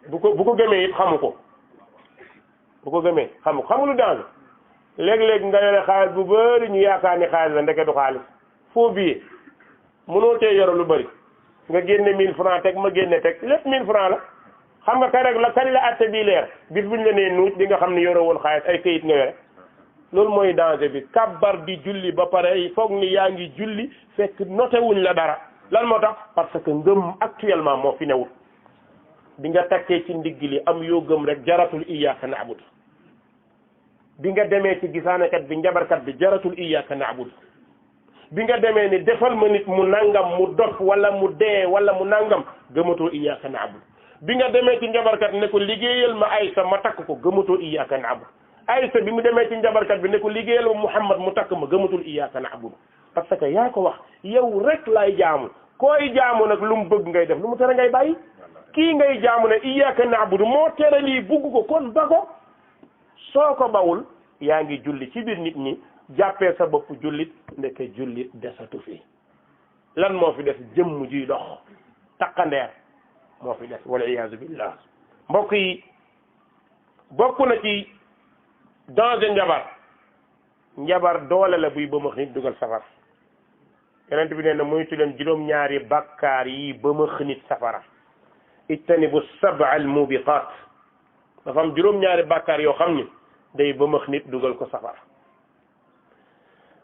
bu ko gëmee it xamu ko bu ko gëmee xamu lu danger léeg-léeg nga yore xaalis bu bëri ñu yaakaar ni xaalis la ndeke du xaalis foo billet mënoo tee yore lu bëri nga génne 1000 francs teg ma génne teg lépp 1000 francs la xam nga kañ la kañ la atte bi leer bis buñ la nee nuut di nga xam ni yore woon xaalis ay këyit nga yore loolu mooy danger bi kabbar di julli ba pare foog ni yaa ngi julli fekk noté wuñ la dara lan moo tax parce que ngëm actuellement moo fi newul bi nga takkee ci ndigg li am yoo gëm rek jaratul iyyaka na'budu bi nga demee ci gisaanekat bi njabarkat bi jaratul iyyaka na'budu bi nga demee ni defal ma nit mu nangam mu dof wala mu dee wala mu nangam gëmatoo iyyaka na'budu bi nga demee ci njabarkat ne ko liggéeyal ma Aysa ma takk ko gëmatoo iyyaka na'budu Aysa bi mu demee ci njabarkat bi ne ko liggéeyal ma Muhammad mu takk ma gëmatul iyyaka na'budu parce que yaa ko wax yow rek laay jaamu koy jaamu nag lu mu bëgg ngay def lu mu tere ngay bàyyi kii ngay jaamu ne iyyaka na'budu moo tere lii bugg ko kon ba ko soo ko bawul yaa ngi julli ci biir nit ñi jàppee sa bopp jullit ndeke jullit desatu fi lan moo fi des jëmm juy dox takkandeer moo fi des wal iyaazu billah mbokk yi bokk na ci danger njabar doole la buy bëmax nit dugal safara yonent bi nee na moytu leen juróom-ñaari bàkkaar yi bëmax nit safara ijtanibu sab'a al-mubiqat dafa am juróom-ñaari bàkkaar yoo xam ni day bëmax nit dugal ko safara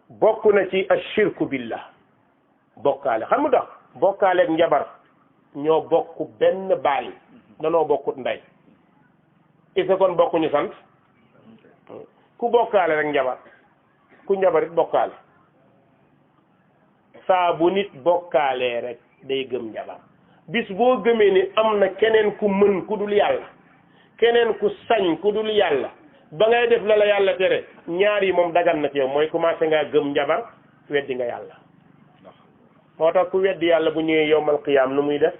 bokk na ci ashirku billah bokkaale xam nga tax bokkaale ak njabar ñoo bokk benn baay danoo bokkut ndey isa kon bokkuñu sant ku bokkaale rek njabar ku njabar it bokkaale saa bu nit bokkaalee rek day gëm njabar bis boo gëmee ni am na keneen ku mën ku dul yàlla keneen ku sañ ku dul yàlla ba ngay def la la yàlla tere ñaar yi moom dagan na ci yow mooy commencé ngaa gëm njabar weddi nga yàlla moo tax ku weddi yàlla bu ñëwee yowmal qiyaam nu muy def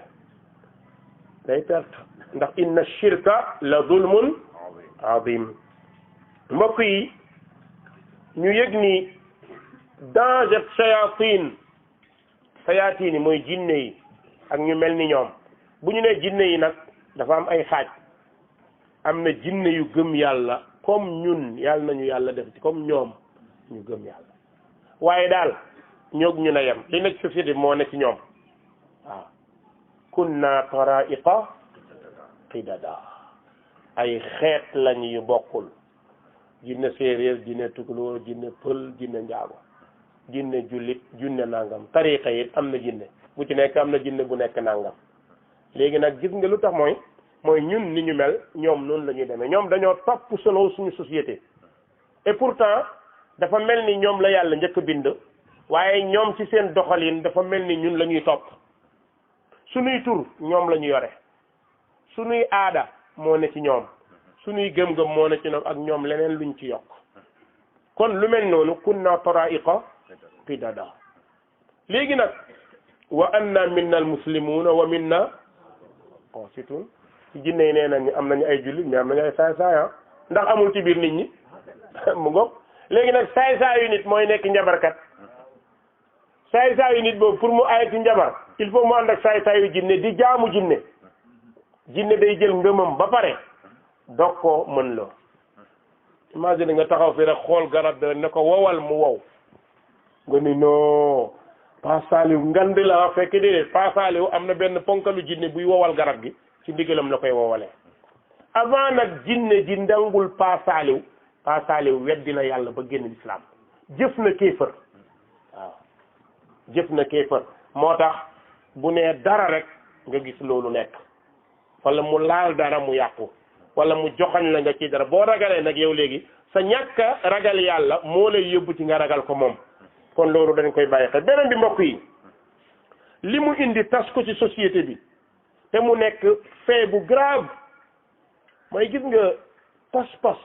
day perte ndax inna shirka la zulmun azim mbokk yi ñu yëg ni danger shayatin yi mooy jinne yi ak ñu mel ni ñoom bu ñu nee jinne yi nag dafa am ay xaaj am na jinne yu gëm yàlla comme ñun yàlla nañu yàlla def ci comme ñoom ñu gëm yàlla waaye daal ñoog ñu na yem li nekk société moo ne ci ñoom waaw kunna taraiqa qidada ay xeet lañ yu bokkul jinne séeréer jinne tukulóor jinne pël jinne njaago jinne jullit junne nangam tariqa yi am na jinne bu ci nekk am na jinne bu nekk nangam léegi nag gis nga lu tax mooy ñun ni ñu mel ñoom noonu la ñuy demee ñoom dañoo topp selon suñu société et pourtant dafa mel ni ñoom la yàlla njëkk bind waaye ñoom ci seen doxalin dafa mel ni ñun la ñuy topp suñuy tur ñoom la ñu yore suñuy aada moo ne ci ñoom suñuy gëm-gëm moo ne ci ñoom ak ñoom leneen luñ ci yokk kon lu mel noonu kunna taraiqa qidada léegi nag wa anna minna al muslimuna wa minna qasitun ci jinne yi nee nañ am nañu ay jullit mais am nañu ay saay-saay ndax amul ci biir nit ñi mu ngoog léegi nag saay-saayu nit mooy nekk njabarkat saay-saayu nit boobu pour mu ay ci njabar il faut mu ànd ak saay-saayu jinne di jaamu jinne jinne day jël ngëmam ba pare doog koo mën loo imagine nga taxaw fi rek xool garab da ne ko wowal mu wow nga ni non Pa Saliou ngand la fekk déedéet Pa Saliou am na benn ponkalu jinne buy wowal garab gi ci ndigalam la koy wowalee avant nag jinne ji ndangul Pa Saliou weddi na yàlla ba génn lislaam jëf na kéefër waaw jëf na kéefër moo tax bu nee dara rek nga gis loolu nekk wala mu laal dara mu yàqu wala mu joxañ la nga ci dara boo ragalee nag yow léegi sa ñàkk a ragal yàlla moo lay yóbbu ci nga ragal ko moom kon loolu dañ koy bàyyi xel beneen bi mbokk yi li mu indi tas ko ci société bi te mu nekk fait bu grave mooy gis nga pas-pas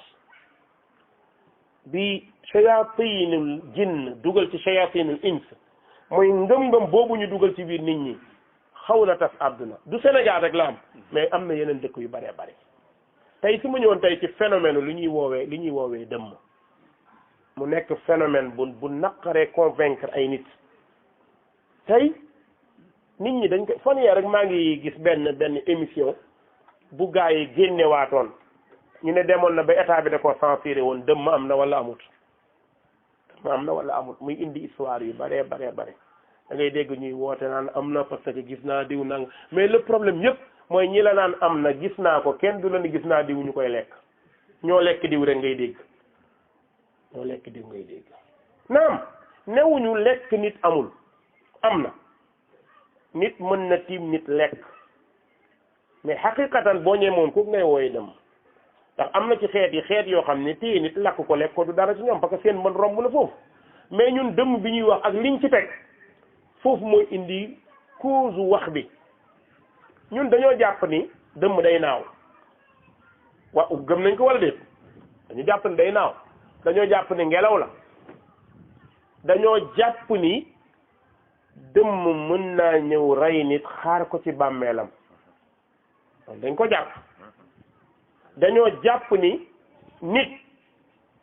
bi shayatinul jinn dugal ci shayatinul ins mooy ngëm-ngëm boobu ñu dugal ci biir nit ñi xaw na tas àdduna du Sénégal rek la am mais am na yeneen dëkk yu bëree bëri tey su ma ñëwoon tey ci phénomène li ñuy woowee dëmm mu nekk phénomène bu naqaree convaincre ay nit tey nit ñi dañ ko fan yee rek maa ngi gis benn émission bu gaa yi génnewaatoon ñu ne demoon na ba état bi da ko censuré woon dëmm am na wala amut muy indi histoire yu bare da ngay dégg ñuy woote naan am na parce que gis naa diw nang mais le problème yëpp mooy ñi la naan am na gis naa ko kenn du la ni gis naa diw ñu koy lekk ñoo lekk diw rek ngay dégg naam newuñu lekk nit amul am na nit mën na tiim nit lekk mais xaqiqatan boo ñemoon ku ngay wooye dem ndax am na ci xeet yoo xam ne téye nit lakk ko lekk ko du dara ci ñoom parce que seen mën romb na foofu mais ñun dëmm bi ñuy wax ak liñ ci teg foofu mooy indi cause wax bi ñun dañoo jàpp ni dëmm day naaw gëm nañ ko wala déet dañu jàpp ni day naaw dañoo jàpp ni ngelaw la dañoo jàpp ni dëmm mën naa ñëw rey nit xaar ko ci bàmmeelam dañ ko jàpp dañoo jàpp ni nit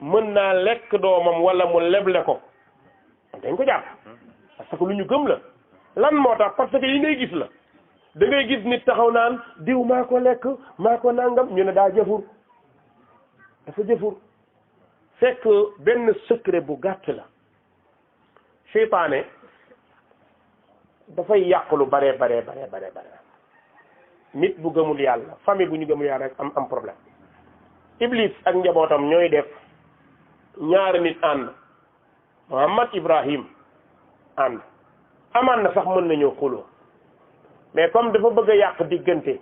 mën naa lekk doomam wala mu leble ko dañ ko jàpp parce que lu ñu gëm la lan moo tax parce que yi ngay gis la da ngay gis nit taxaw naan diw maa ko lekk maa ko nangam ñu ne daa jëfur dafa jëfur fekk benn secret bu gàtt la seytaane dafay yàq lu bare nit bu gëmul yàlla famille bu ñu gëmul yàlla rek am problème iblis ak njabootam ñooy def ñaari nit ànd Muhammad Ibrahim ànd amaan na sax mën nañoo xuloo mais comme dafa bëgg a yàq diggante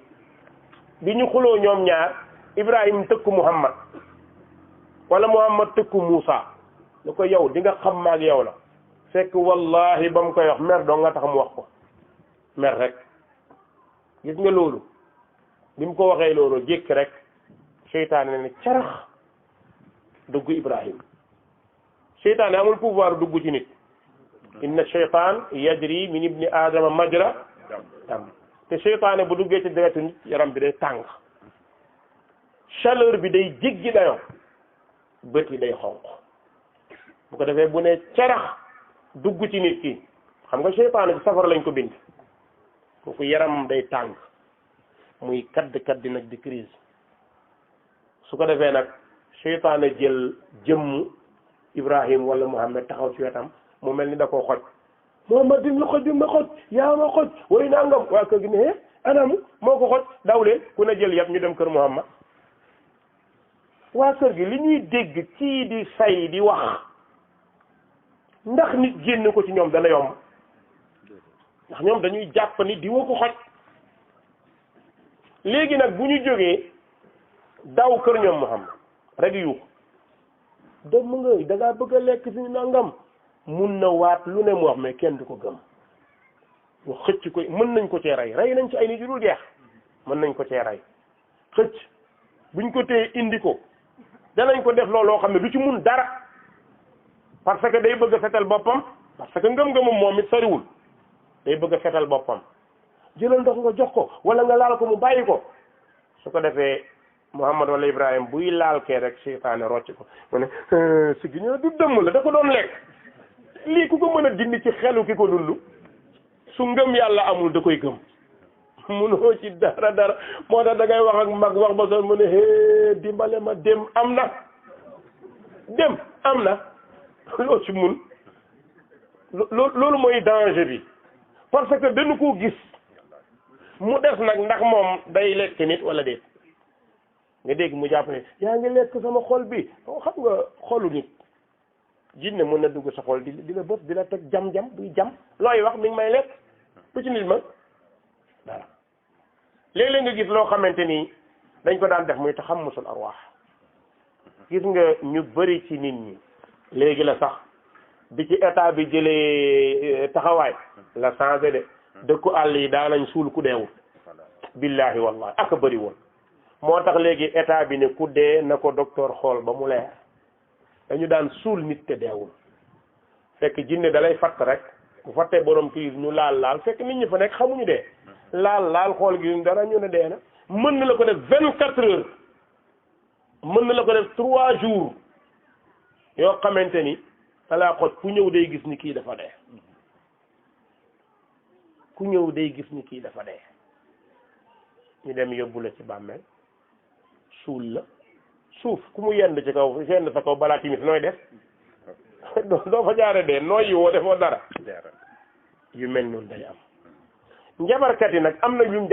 bi ñu xuloo ñoom ñaar Ibrahim tëkku Muhammad wala Muhammad tëkku Muusa lu ko yow di nga xam maag yow la fekk wallahi ba mu koy wax mer doo nga tax mu wax ko mer rek gis nga loolu bi mu ko waxee loolu jékki rek seytaane ne carax dugg Ibrahim seytaane amul pouvoir dugg ci nit inna sheytaan yajri min ibni adama majra dam te seytaane bu duggee ci deretu nit yaram bi day tàng chaleur bi day jéggi dayoo bët yi day xonq bu ko defee bu ne carax dugg ci nit ki xam nga seytaane bi safara lañ ko bind kooku yaram day tàng muy kaddi nag di crise su ko defee nag seytaane jël jëmmu Ibrahim wala Muhammad taxaw ci wetam mu mel ni da koo xoj Muhammad dim la xoj bi ma xoj yaa ma xoj way nangam waa kër gi ne anam moo ko xoj daw leen ku ne jël yëpp ñu dem kër Muhammad waa kër gi li ñuy dégg kii di say di wax ndax nit génn ko ci ñoom dana yomb ndax ñoom dañuy jàpp ni di woo ko xoj léegi nag bu ñu jógee daw kër ñoom Muhammad rek yu dem mu nga da ngaa bëgg a lekk suñu nangam mun na waat lu ne mu wax mais kenn du ko gëm mu xëcc ko mën nañ ko cee rey nañ ci ay nit yu dul jeex mën nañ ko cee rey xëcc buñ ko téye indi ko danañ ko def looloo xam ne du ci mun dara parce que day bëgg a fetal boppam parce que ngëm-ngëmam moom it soriwul day bëgg a fetal boppam jëlal ndox nga jox ko wala nga laal ko mu bàyyi ko su ko defee Muhammad wala Ibrahim buy laal kee rek seytaane rocc ko mu ne si gi ñëw du dëmm la da ko doon lekk lii ku ko mën a dindi ci xelu ki ko dund su ngëm yàlla amul da koy gëm munoo ci dara moo tax da ngay wax ak mag wax ba soon mu ne hee dimbale ma dem am na loo ci mun loolu mooy danger bi parce que dañu ko gis mu des nag ndax moom day lekk nit wala déet nga dégg mu jàpp ne yaa ngi lekk sama xol bi xam nga xolu nit jinne mën na dugg sa xol di la bëf di la teg jam-jam buy jam looy wax mi ngi may lekk bu ci nit ma dara léeg-léeg nga gis loo xamante ni dañ ko daan def muy taxammusul arwaax gis nga ñu bëri ci nit ñi léegi la sax bi ci état bi jëlee taxawaay la changé de dëkku àll yi daanañ suul ku deewul billahi wallahi aka bëri woon moo tax léegi état bi ne ku dee na ko docteur xool ba mu leer dañu daan suul nit te deewul fekk jinne dalay fatt rek bu fattee borom kii ñu laal fekk nit ñi fa nekk xamuñu dee laal xool gi dara ñu ne dee na mën na la ko def 24 heures mën na la ko def 3 jours yoo xamante ni talaa xoj ku ñëw day gis ni kii dafa dee ku ñëw day gis ni kii dafa dee ñu dem yóbbu la ci bàmmeel suul la suuf ku mu yend ci kaw yend sa kaw balaa timis nooy def doo fa jaare dee nooy yi woo defoo dara yu mel noonu day am njabarkat yi nag am na yuñ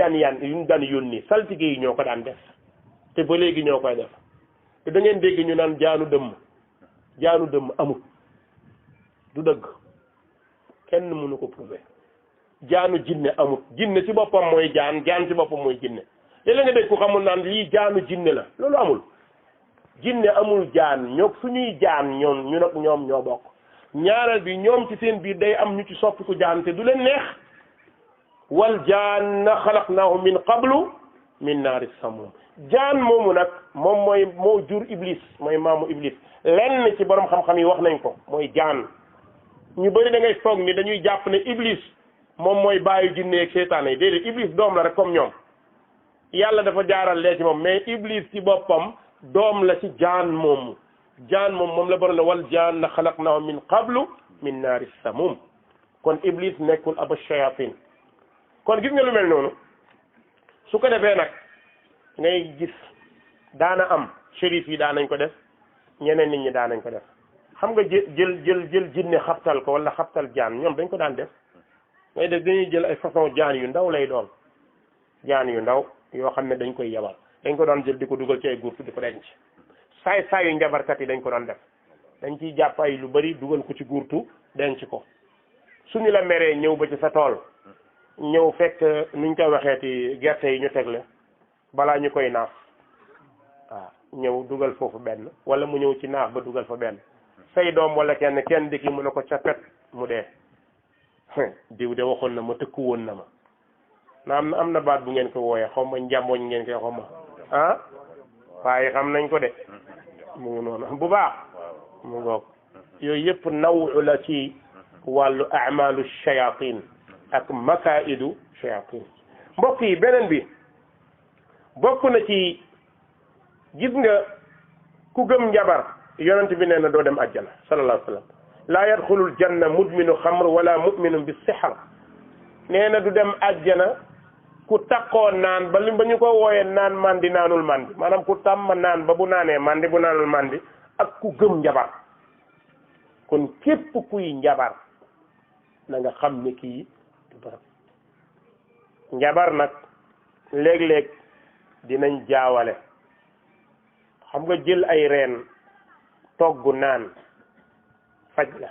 daan yónni saltige yi ñoo ko daan def te ba léegi ñoo koy def te da ngeen dégg ñu naan jaanu dëmm amul du dëgg kenn mënu ko prouver jaanu jinne amul jinne ci boppam mooy jaan ci boppam mooy jinne léeg-léeg nga dégg ku xamul naan lii jaanu jinne la loolu amul jinne amul jaan ñoo suñuy jaan ñun ak ñoom ñoo bokk ñaareel bi ñoom ci seen biir day am ñu ci soppi ku jaan te du leen neex wal jaanna xalaqnaahu min qablu min naari samum jaan moomu nag moom moo jur iblis mooy maamu iblis lenn ci borom xam-xam yi wax nañ ko mooy jaan ñu bëri da ngay foog ni dañuy jàpp ne iblis moom mooy bàyyi jinne ak seytaane yi déedéet iblis doom la rek comme ñoom yàlla dafa jaaral lee ci moom mais iblis ci boppam doom la ci jaan moomu moom la borom ne wal jaan na xalaqnaahu min qablu min naari samum kon iblis nekkul aba shayatin kon gis nga lu mel noonu su ko defee nag ngay gis daana am shérif yi daanañ ko def ñeneen nit ñi daanañ ko def xam nga jël jinne xabtal ko wala xabtal jaan ñoom dañ ko daan def ngay def dañuy jël ay façon jaan yu ndaw lay doon jaan yu ndaw yoo xam ne dañ koy yabal dañ ko doon jël di ko dugal ci ay gurtu di ko denc saay yu njabarkat yi dañ ko doon def dañ ciy jàpp ay lu bari dugal ko ci gurtu denc ko suñu la meree ñëw ba ci sa tool ñëw fekk nuñ koy waxeeti gerte yi ñu tegle balaa ñu koy naaf waaw ñëw dugal foofu benn wala mu ñëw ci naaf ba dugal fa benn say doom wala kenn di ki mu ne ko capet mu dee diw de waxoon na ma tëkku woon na ma na am na baat bu ngeen ko wooyee xaw ma njàmboñ ngeen koy xaw ma ah waaye xam nañ ko de mu ngi noonu bu baax mu ngoog yooyu yëpp nawu la ci wàllu amalu shayatin ak makaidu shayatin mbokk yi beneen bi bokk na ci gis nga ku gëm njabar yonent bi nee na doo dem àjjana sallallahu alayhi wa sallam laa yadxulul janna mudminu xamr wala muminu bi sixar nee na du dem àjjana ku takkoo naan ba ñu ko wooyee naan mandi naanul mandi maanaam ku tàmm naan ba bu naanee mandi bu naanul mandi ak ku gëm njabar kon képp kuy njabar na nga xam ne kii du barab njabar nag léeg-léeg dinañ jaawale xam nga jël ay reen togg naan faj la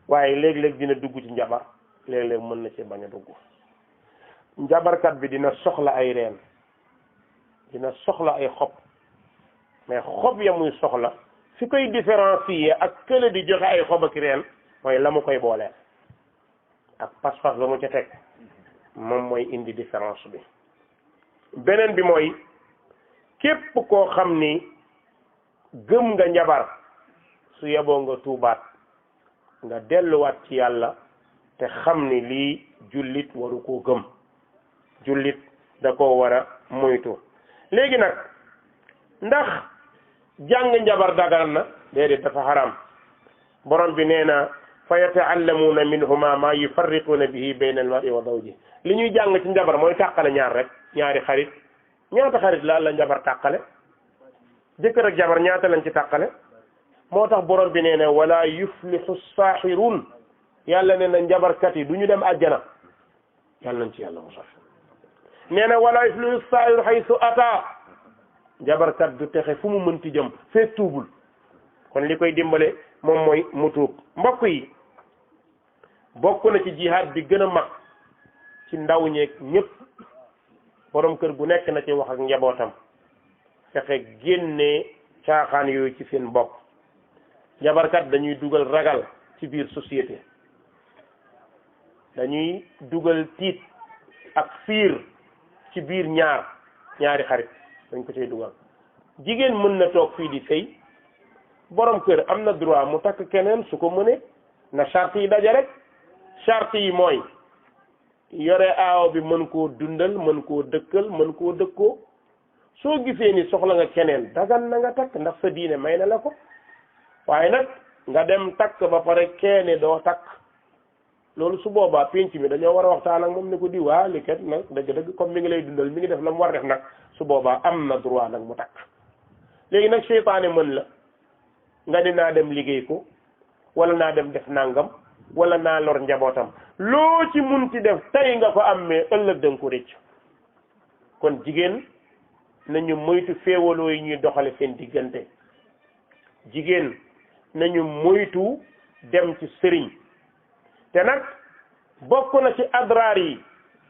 waaye léeg-léeg dina dugg ci njabar léeg-léeg mën na ci bañ a dugg njabarkat bi dina soxla ay reen dina soxla ay xob mais xob ya muy soxla fi koy différencier ak kële di joxe ay xob ak reen mooy la mu koy booleel ak pas-pas ba mu ca teg moom mooy indi différence bi beneen bi mooy képp koo xam ni gëm nga njabar su yeboo nga tuubaat nga delluwaat ci yàlla te xam ni lii jullit waru koo gëm jullit da koo war a moytu léegi nag ndax jàng njabar dagan na déedéet dafa xaram borom bi nee na fa yata'allamuuna minhuma ma yufarriquuna bihi bayna al-mar'i wa zawji li ñuy jàng ci njabar mooy tàqale ñaar rek ñaari xarit ñaata xarit la njabar tàqale jëkkër ak jabar ñaata lañ ci tàqale moo tax borom bi nee na wala yuflihu saaxiruun yàlla nee na njabarkat yi du ñu dem àjjana yàlla nañ ci yàlla musal nee na wala yuflihu saaxiru haysu ata njabarkat du texe fu mu mënti jëm fekk tuubul kon li koy dimbale moom mooy mu tuub mbokk yi bokk na ci jihaad bi gën a mag ci ndaw ñeeg ñëpp borom kër gu nekk na ci wax ak njabootam fexe génne caaxaan yooyu ci seen bopp njabarkat dañuy dugal ragal ci biir société dañuy dugal tiit ak fiir ci biir ñaari xarit dañ ko cay dugal jigéen mën na toog fii di sëy borom kër am na droit mu takk keneen su ko mënee na charte yi daje rek charte yi mooy yore aaw bi mën koo dundal mën koo dëkkal mën koo dëkkoo soo gisee ni soxla nga keneen dagan na nga takk ndax sa diine may na la ko waaye nag nga dem takk ba pare keene doo takk loolu su boobaa penc mi dañoo war a waxtaan ak moom ne ko di waa li kat nag dëgg-dëgg comme mi ngi lay dundal mi ngi def la mu war def nag su boobaa am na droit nag mu takk léegi nag seytaane mën la nga ni naa dem liggéey ko wala naa dem def nangam wala naa lor njabootam loo ci munti def tey nga ko am mais ëllëg da nga ko rëcc kon jigéen nañu moytu féewaloo yi ñuy doxale seen diggante jigéen nañu moytu dem ci sëriñ te nag bokk na ci adraar yi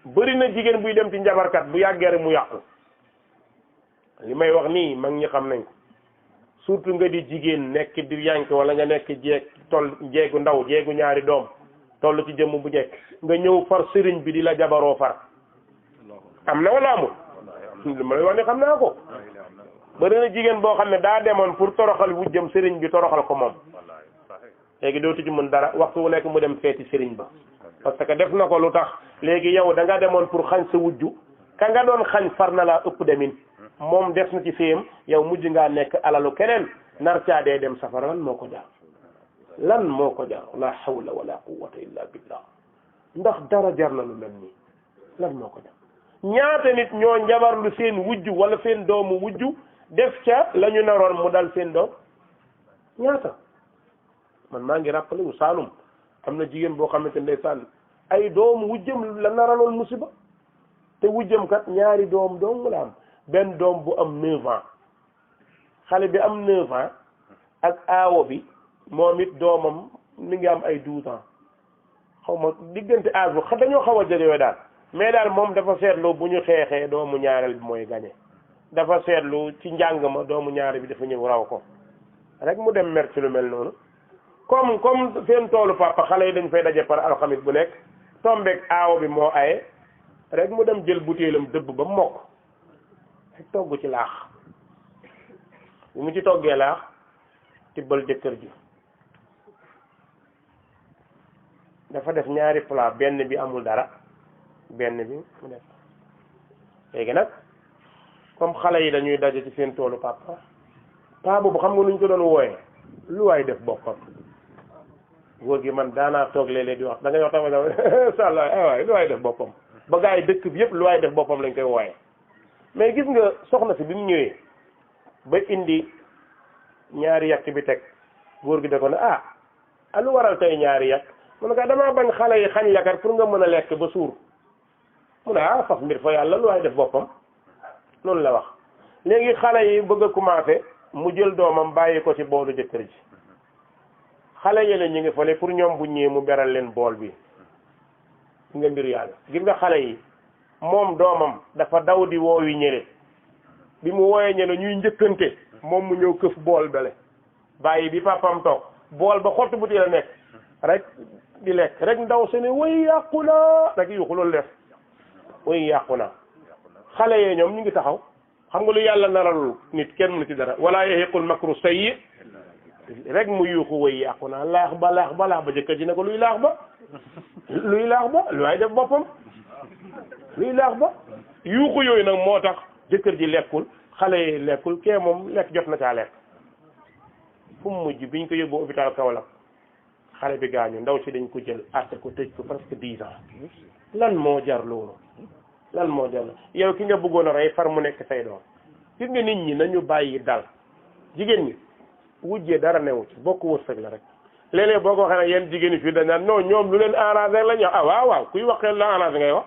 bëri na jigéen buy dem ci njabarkat bu yàggee rek mu yàqu li may wax nii mag ñi xam nañ ko surtout nga di jigéen nekk di yank wala nga nekk jeegu ndaw jeegu ñaari doom toll ci jëmm bu njëkk nga ñëw far sëriñ bi di la jabaroo far am na wala amul li ma lay wax ni xam naa ko bëri na jigéen boo xam ne daa demoon pour toroxal wujjam sëriñ bi toroxal ko moom léegi dootu ci mën dara waxtu wu nekk mu dem feeti sëriñ ba parce que def na ko lu tax léegi yow da nga demoon pour xañ sa wujju ka nga doon xañ far na laa ëpp demin moom des na ci séyam yow mujj ngaa nekk alalu keneen nar caa dee dem safara lan moo ko jaar lan moo ko jaar la hawla wala quwwata illa billah ndax dara jar na lu mel nii lan moo ko jaar ñaata nit ñoo njabarlu seen wujju wala seen doomu wujju def ca la ñu naroon mu dal seen doom ñaata man maa ngi rappelé wu Saalum am na jigéen boo xamante ne ndeysaan ay doomu wujjam la naraloon musiba te wujjam kat ñaari doom dong la am benn doom bu am 9 ans xale bi am 9 ans ak aawo bi moom it doomam mi ngi am ay 12 ans xaw ma diggante âge bu dañoo xaw a jegewee daal mais daal moom dafa seetlu bu ñu xeexee doomu ñaareel bi mooy gañe dafa seetlu ci njàng ma doomu ñaareel bi dafa ñëw raw ko rek mu dem mer ci lu mel noonu comme seen toolu papa xale yi dañ fay daje par alxamis bu nekk tombeek aawo bi moo aye rek mu dem jël butéelam dëbb ba mokk rek togg ci laax bi mu ci toggee laax tibbal jëkkër ji dafa def ñaari plat benn bi amul dara benn bi mu def léegi nag comme xale yi dañuy daje ci seen toolu papa paa boobu xam nga nuñ ko doon wooyee lu waay def boppam góor gi man daanaa toog léeg-léeg di wax da ngay wax tamit sàlla waay lu waay def boppam ba gaa yi dëkk bi yëpp lu waay def boppam lañ koy wooyee mais gis nga soxna si bi mu ñëwee ba indi ñaari yàq bi teg góor gi da ko ne lu waral tey ñaari yàq mu ne ko damaa bañ xale yi xañ yakar pour nga mën a lekk ba suur mu ne fas mbir fa yàlla lu waay def boppam loolu la wax léegi xale yi bëgg a commencé mu jël doomam bàyyi ko ci boolu jëkkër ji xale yële ñu ngi fale pour ñoom bu ñëwee mu beral leen bool bi nga mbir yàlla gis nga xale yi moom doomam dafa daw di woowi ñële bi mu wooyee ñële ñuy njëkkante moom mu ñëw këf bool bele bàyyi bi papam toog bool ba xottu buti la nekk rek di lekk rek ndaw se ne way yàqu na rek yuuxu loolu def way yàqu na xale yee ñoom ñu ngi taxaw xam nga lu yàlla naralul nit kenn mënu ci dara wala yahiqul makru sayyi rek mu yuuxu way yàqu na laax ba jëkkër ji ne ko luy laax ba luy laax ba lu waay def boppam luy laax ba yuuxu yooyu nag moo tax jëkkër ji lekkul xale yi lekkul kee moom lekk jot na caa lekk fu mu mujj biñ ko yóbbu hôpital Kaolack xale bi gaañu ndaw si dañ ko jël àtte ko tëj ko presque 10 ans lan moo jar loolu lan moo jar yow ki nga bëggoon a rey far mu nekk say doom gis nga nit ñi nañu bàyyi dal jigéen ñi wujjee dara newu ci bokk wërsëg la rek léeg-léeg boo ko waxee ne yéen jigéen ñi fii dañ naan non ñoom lu leen arrangé la ñu waaw kuy waxee la arrangé ngay wax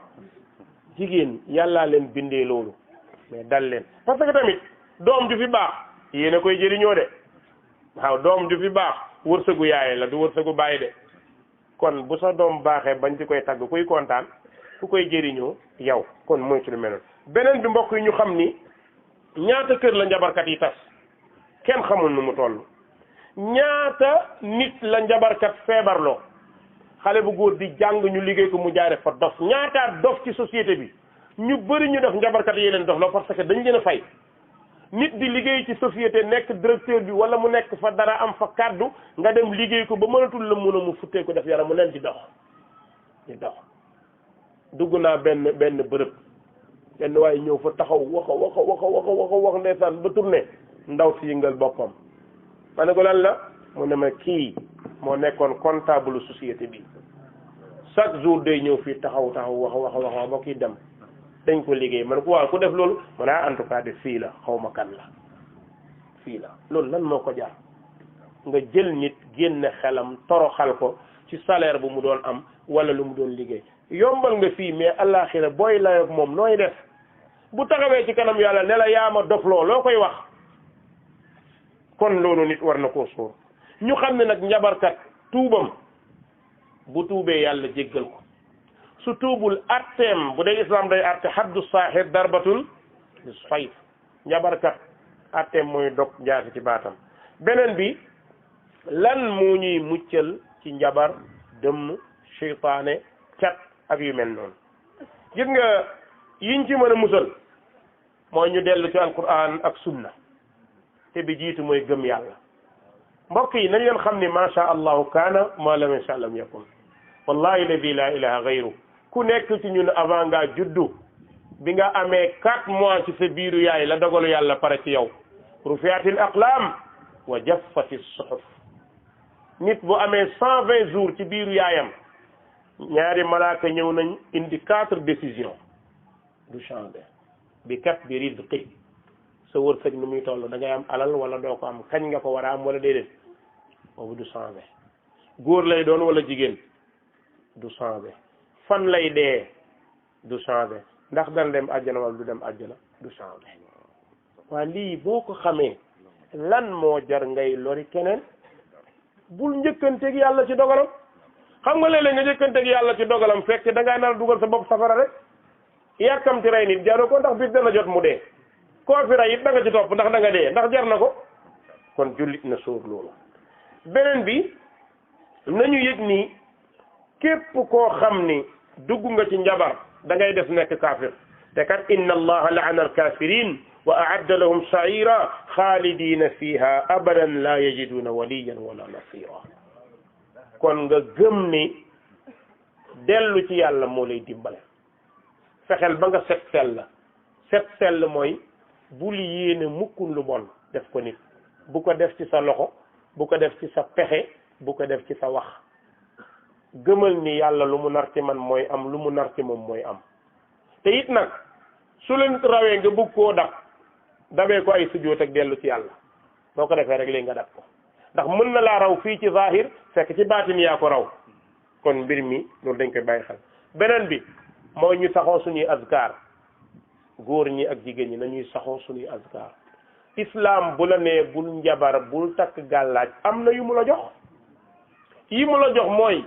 jigéen yàllaa leen bindee loolu mais dal leen parce que tamit doom ju fi baax yéen a koy jëriñoo de waaw doom ju fi baax wërsëgu yaay la du wërsëgu bàyyi de kon bu sa doom baaxee bañ ci koy tagg kuy kontaan ku koy jëriñoo yow kon mooy ci lu mel noonu beneen bi mbokk yi ñu xam ni ñaata kër la njabarkat yi tas kenn xamul nu mu toll ñaata nit la njabarkat feebarloo xale bu góor di jàng ñu liggéey ko mu jaare fa dof ñaata dof ci société bi ñu bëri ñu def njabarkat yi leen dof la parce que dañ leen a fay nit di liggéey ci société nekk directeur bi wala mu nekk fa dara am fa kàddu nga dem liggéey ko ba mënatul la mun a mu futtee ko def yaram mu leen di dox dugg naa benn bërëb benn waaye ñëw fa taxaw wax ndeysaan ba tourné ndaw si yëngal boppam ma ne ko lan la mu ne ma kii moo nekkoon comptable société bi chaque jour day ñëw fii taxaw wax ba kii dem dañ ko liggéey ma ne ko waaw ku def loolu ma ne en tout cas de fii la xaw ma kan la fii la loolu lan moo ko jaar nga jël nit génne xelam toroxal ko ci salaire bu mu doon am wala lu mu doon liggéey yombal nga fii mais àllaaxira booy layoog moom nooy def bu taxawee ci kanam yàlla ne la yaa ma dofloo loo koy wax kon loolu nit war na koo sóor ñu xam ne nag njabarkat tuubam bu tuubee yàlla jéggal ko su tuubul atteem bu dee islam day atte haddu saaxir darbatul sayf njabarkat atteem mooy dog jaasi ci baatam beneen bi lan moo ñuy muccal ci njabar dëmm seytaane cat ak yu mel noonu gis nga yiñ ci mën a musal mooy ñu dellu ci alquran ak sunna te bi jiitu mooy gëm yàlla mbokk yi nañ leen xam ni macha allahu kaana ma lam yasha lam yakun wallahi ladi la ilaha gayru ku nekk ci ñun avant ngaa juddu bi nga amee 4 mois ci sa biiru yaay la dogalu yàlla pare ci yow rufiatil aqlam wa jaffati suhuf nit bu amee 120 jours ci biiru yaayam ñaari malaaka ñëw nañ indi 4 décisions du changé bi kat bi rizqi sa wërsëg nu muy toll da ngay am alal wala doo ko am kañ nga ko war a am wala déedéet boobu du changé góor lay doon wala jigéen du changé fan lay dee du changé ndax dana dem àjjana wala du dem àjjana du changé waa lii boo ko xamee lan moo jar ngay lori keneen bul njëkkanteeg yàlla ci dogalam xam nga léeg-léeg nga njëkkanteeg yàlla ci dogalam fekk da ngaa nar a dugal sa bopp safara rek yàkkamti rey nit jaru ko ndax bis dana jot mu dee koo fi rey it da nga ci topp ndax da nga dee ndax jar na ko kon jullit na sóor loolu beneen bi nañu yëg ni képp koo xam ni dugg nga ci njabar da ngay def nekk kaafir te kat inna allaha la'ana al-kafirin wa a'adda lahum sa'ira xaalidina fiha abadan la yajiduna waliyan wala nasira kon nga gëm ni dellu ci yàlla moo lay dimbale fexeel ba nga set sell mooy bul yéene mukkul lu bon def ko nit bu ko def ci sa loxo bu ko def ci sa pexe bu ko def ci sa wax gëmal ni yàlla lu mu nar ci man mooy am lu mu nar ci moom mooy am te it nag su leen rawee nga bëgg koo dabee ko ay sujjóot ak dellu ci yàlla boo ko defee rek léegi nga dab ko ndax mën na laa raw fii ci zahir fekk ci baatin yaa ko raw kon mbir mi loolu dañ koy bàyyi xel beneen bi mooy ñu saxoo suñuy azkar góor ñi ak jigéen ñi nañuy saxoo suñuy azkar islam bu la nee bul njabar bul takk gàllaaj am na yu mu la jox yi mu la jox mooy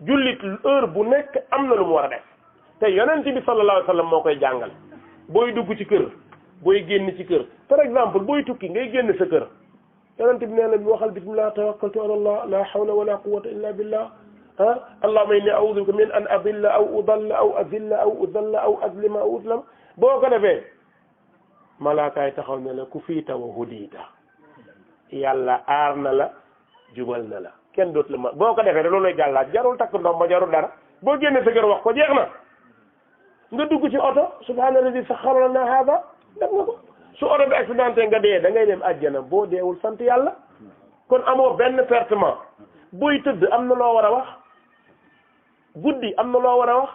jullit heure bu nekk am na lu mu war a def te yonent bi sallallahu alayhi wa sallam moo koy jàngal booy dugg ci kër booy génn ci kër par exemple booy tukki ngay génn sa kër yonent bi nee na bi waxal bismillah tawakkaltu ala allah la hawla wala quwwata illa billah allahumma inni a'udhu bika min an adilla aw udalla aw azilla aw udalla aw azlima aw uzlam boo ko defee malaakaay taxaw ne la ku fiita wa hudiita yàlla aar na la jubal na la kenn dootu la ma boo ko defee da loolu lay gàllaaj jarul takk ndoom ba jarul dara boo génnee sa kër wax ko jeex na nga dugg ci oto subhaanallazi saxxara lana haada def nga ko su oto bi accidenté nga dee da ngay dem àjjana boo deewul sant yàlla kon amoo benn pertement booy tëdd am na loo war a wax guddi am na loo war a wax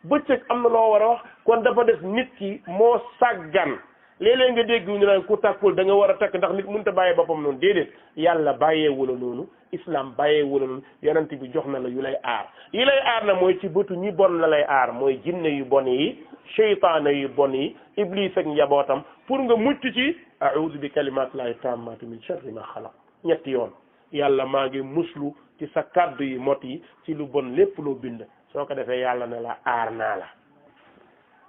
bëccëg am na loo war a wax kon dafa def nit ki moo sàggan léeg-léeg nga dégg ñu naan ku takkul da nga war a takk ndax nit mënut a bàyyee boppam noonu déedéet yàlla bàyyeewu la noonu islam bàyyeewu la noonu yonent bi jox na la yu lay aar yi lay aar na mooy ci bëtu ñi bon la lay aar mooy jinne yu bon yi seytaane yu bon yi iblis ak njabootam pour nga mucc ci a'udhu bi kalimatillahi tammati min sharri ma xalaq ñetti yoon yàlla maa ngi muslu ci sa kàddu yi mot yi ci lu bon lépp loo bind soo ko defee yàlla ne la aar naa la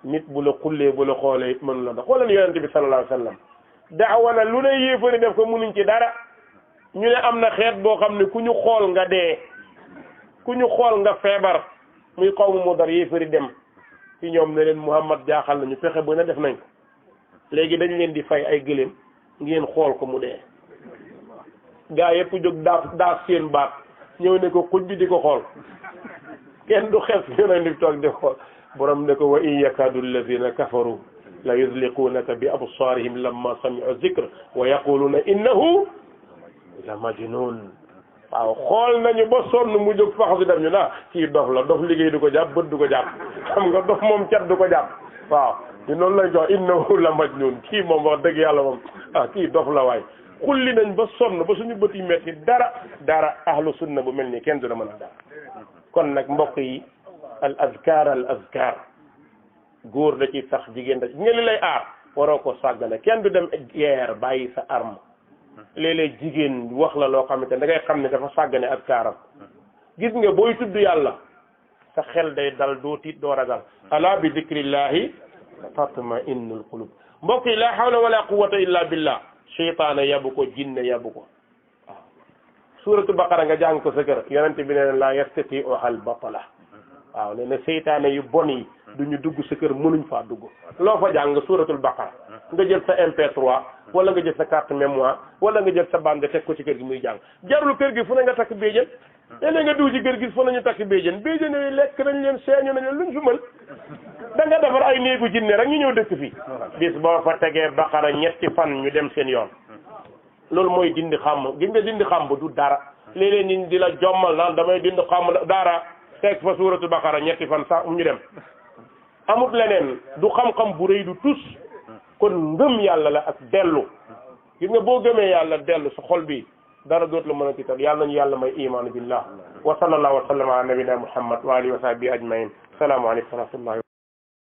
nit bu la xullee bu la xoolee it mënu la dox xoolal yonente bi sallallahu alayhi wa sallam daawa na lu ne yéefari def ko munuñ ci dara ñu ne am na xeet boo xam ne ku ñu xool nga dee ku ñu xool nga feebar muy xawmu Mudar yéefari dem ci ñoom ne leen Muhammad jaaxal nañu fexe ba ne def nañ ko léegi dañ leen di fay ay gëléem ngeen xool ko mu dee gaa yëpp jóg daaf seen baat ñëw ne ko xuj bi di ko xool kenn du xef yonent bi toog di xool borom ne ko wa in yakadu alladina kafaru la yuzliqunaka bi absarihim lamma sami'u dhikr wa yaquluna innahu la majnun waaw xool nañu ba sonn mu jóg fax si dem ñu naa kii dof la dof liggéey du ko jàpp bët du ko jàpp xam nga dof moom cat du ko jàpp waaw ñu noonu lañ ko innahu la majnun kii moom wax dëgg yàlla moom kii dof la waay xulli nañ ba sonn ba suñu bët yi metti dara ahlu sunna bu mel nii kenn du la mën a dara kon nag mbokk yi al azkar góor da ci sax jigéen da ci nga li lay aar waroo ko sàggane kenn du dem guerre bàyyi sa arme léeg-léeg jigéen wax la loo xamante ne da ngay xam ne dafa sàggane azkaram gis nga booy tudd yàlla sa xel day dal doo tiit doo ragal ala bi zikrillahi tatma innul qulub mbokk yi la hawla wala quwwata illa billah seytaane yabu ko jinne yabu ko waaw suuratu baqara nga jàng ko sa kër yonente bi ne la yastati'u al batala waaw nee na seytaane yu bon yi duñu dugg sa kër mënuñ faa dugg loo fa jàng suuratul baqara nga jël sa MP3 wala nga jël sa carte mémoire wala nga jël sa bande nga teg ko ci kër gi muy jàng jarul kër gi fu ne nga takk béjjën léeg-léeg nga dugg ci kër gi fu ne ñu takk béjjën yooyu lekk nañ leen seeñu nañ leen luñ fi mën da nga defar ay néegu jinne rek ñu ñëw dëkk fii bis boo fa tegee baqara ñetti fan ñu dem seen yoon loolu mooy dindi xàmb gis nga dindi xàmb du dara léeg-léeg nit di la jommal naan damay dindi xàmb dara teg fa suuratul baqara ñetti fan sax ñu dem amut leneen du xam-xam bu rëy du tus kon ngëm yàlla la ak dellu gis nga boo gëmee yàlla dellu sa xol bi dara dootu la mën a tiital yàlla nañu yàlla may imaanu billah wa sallallahu wa sallam ala nabina muhammad wa alihi wa sahbihi ajmain salaamu aleykum wa rahmatullahi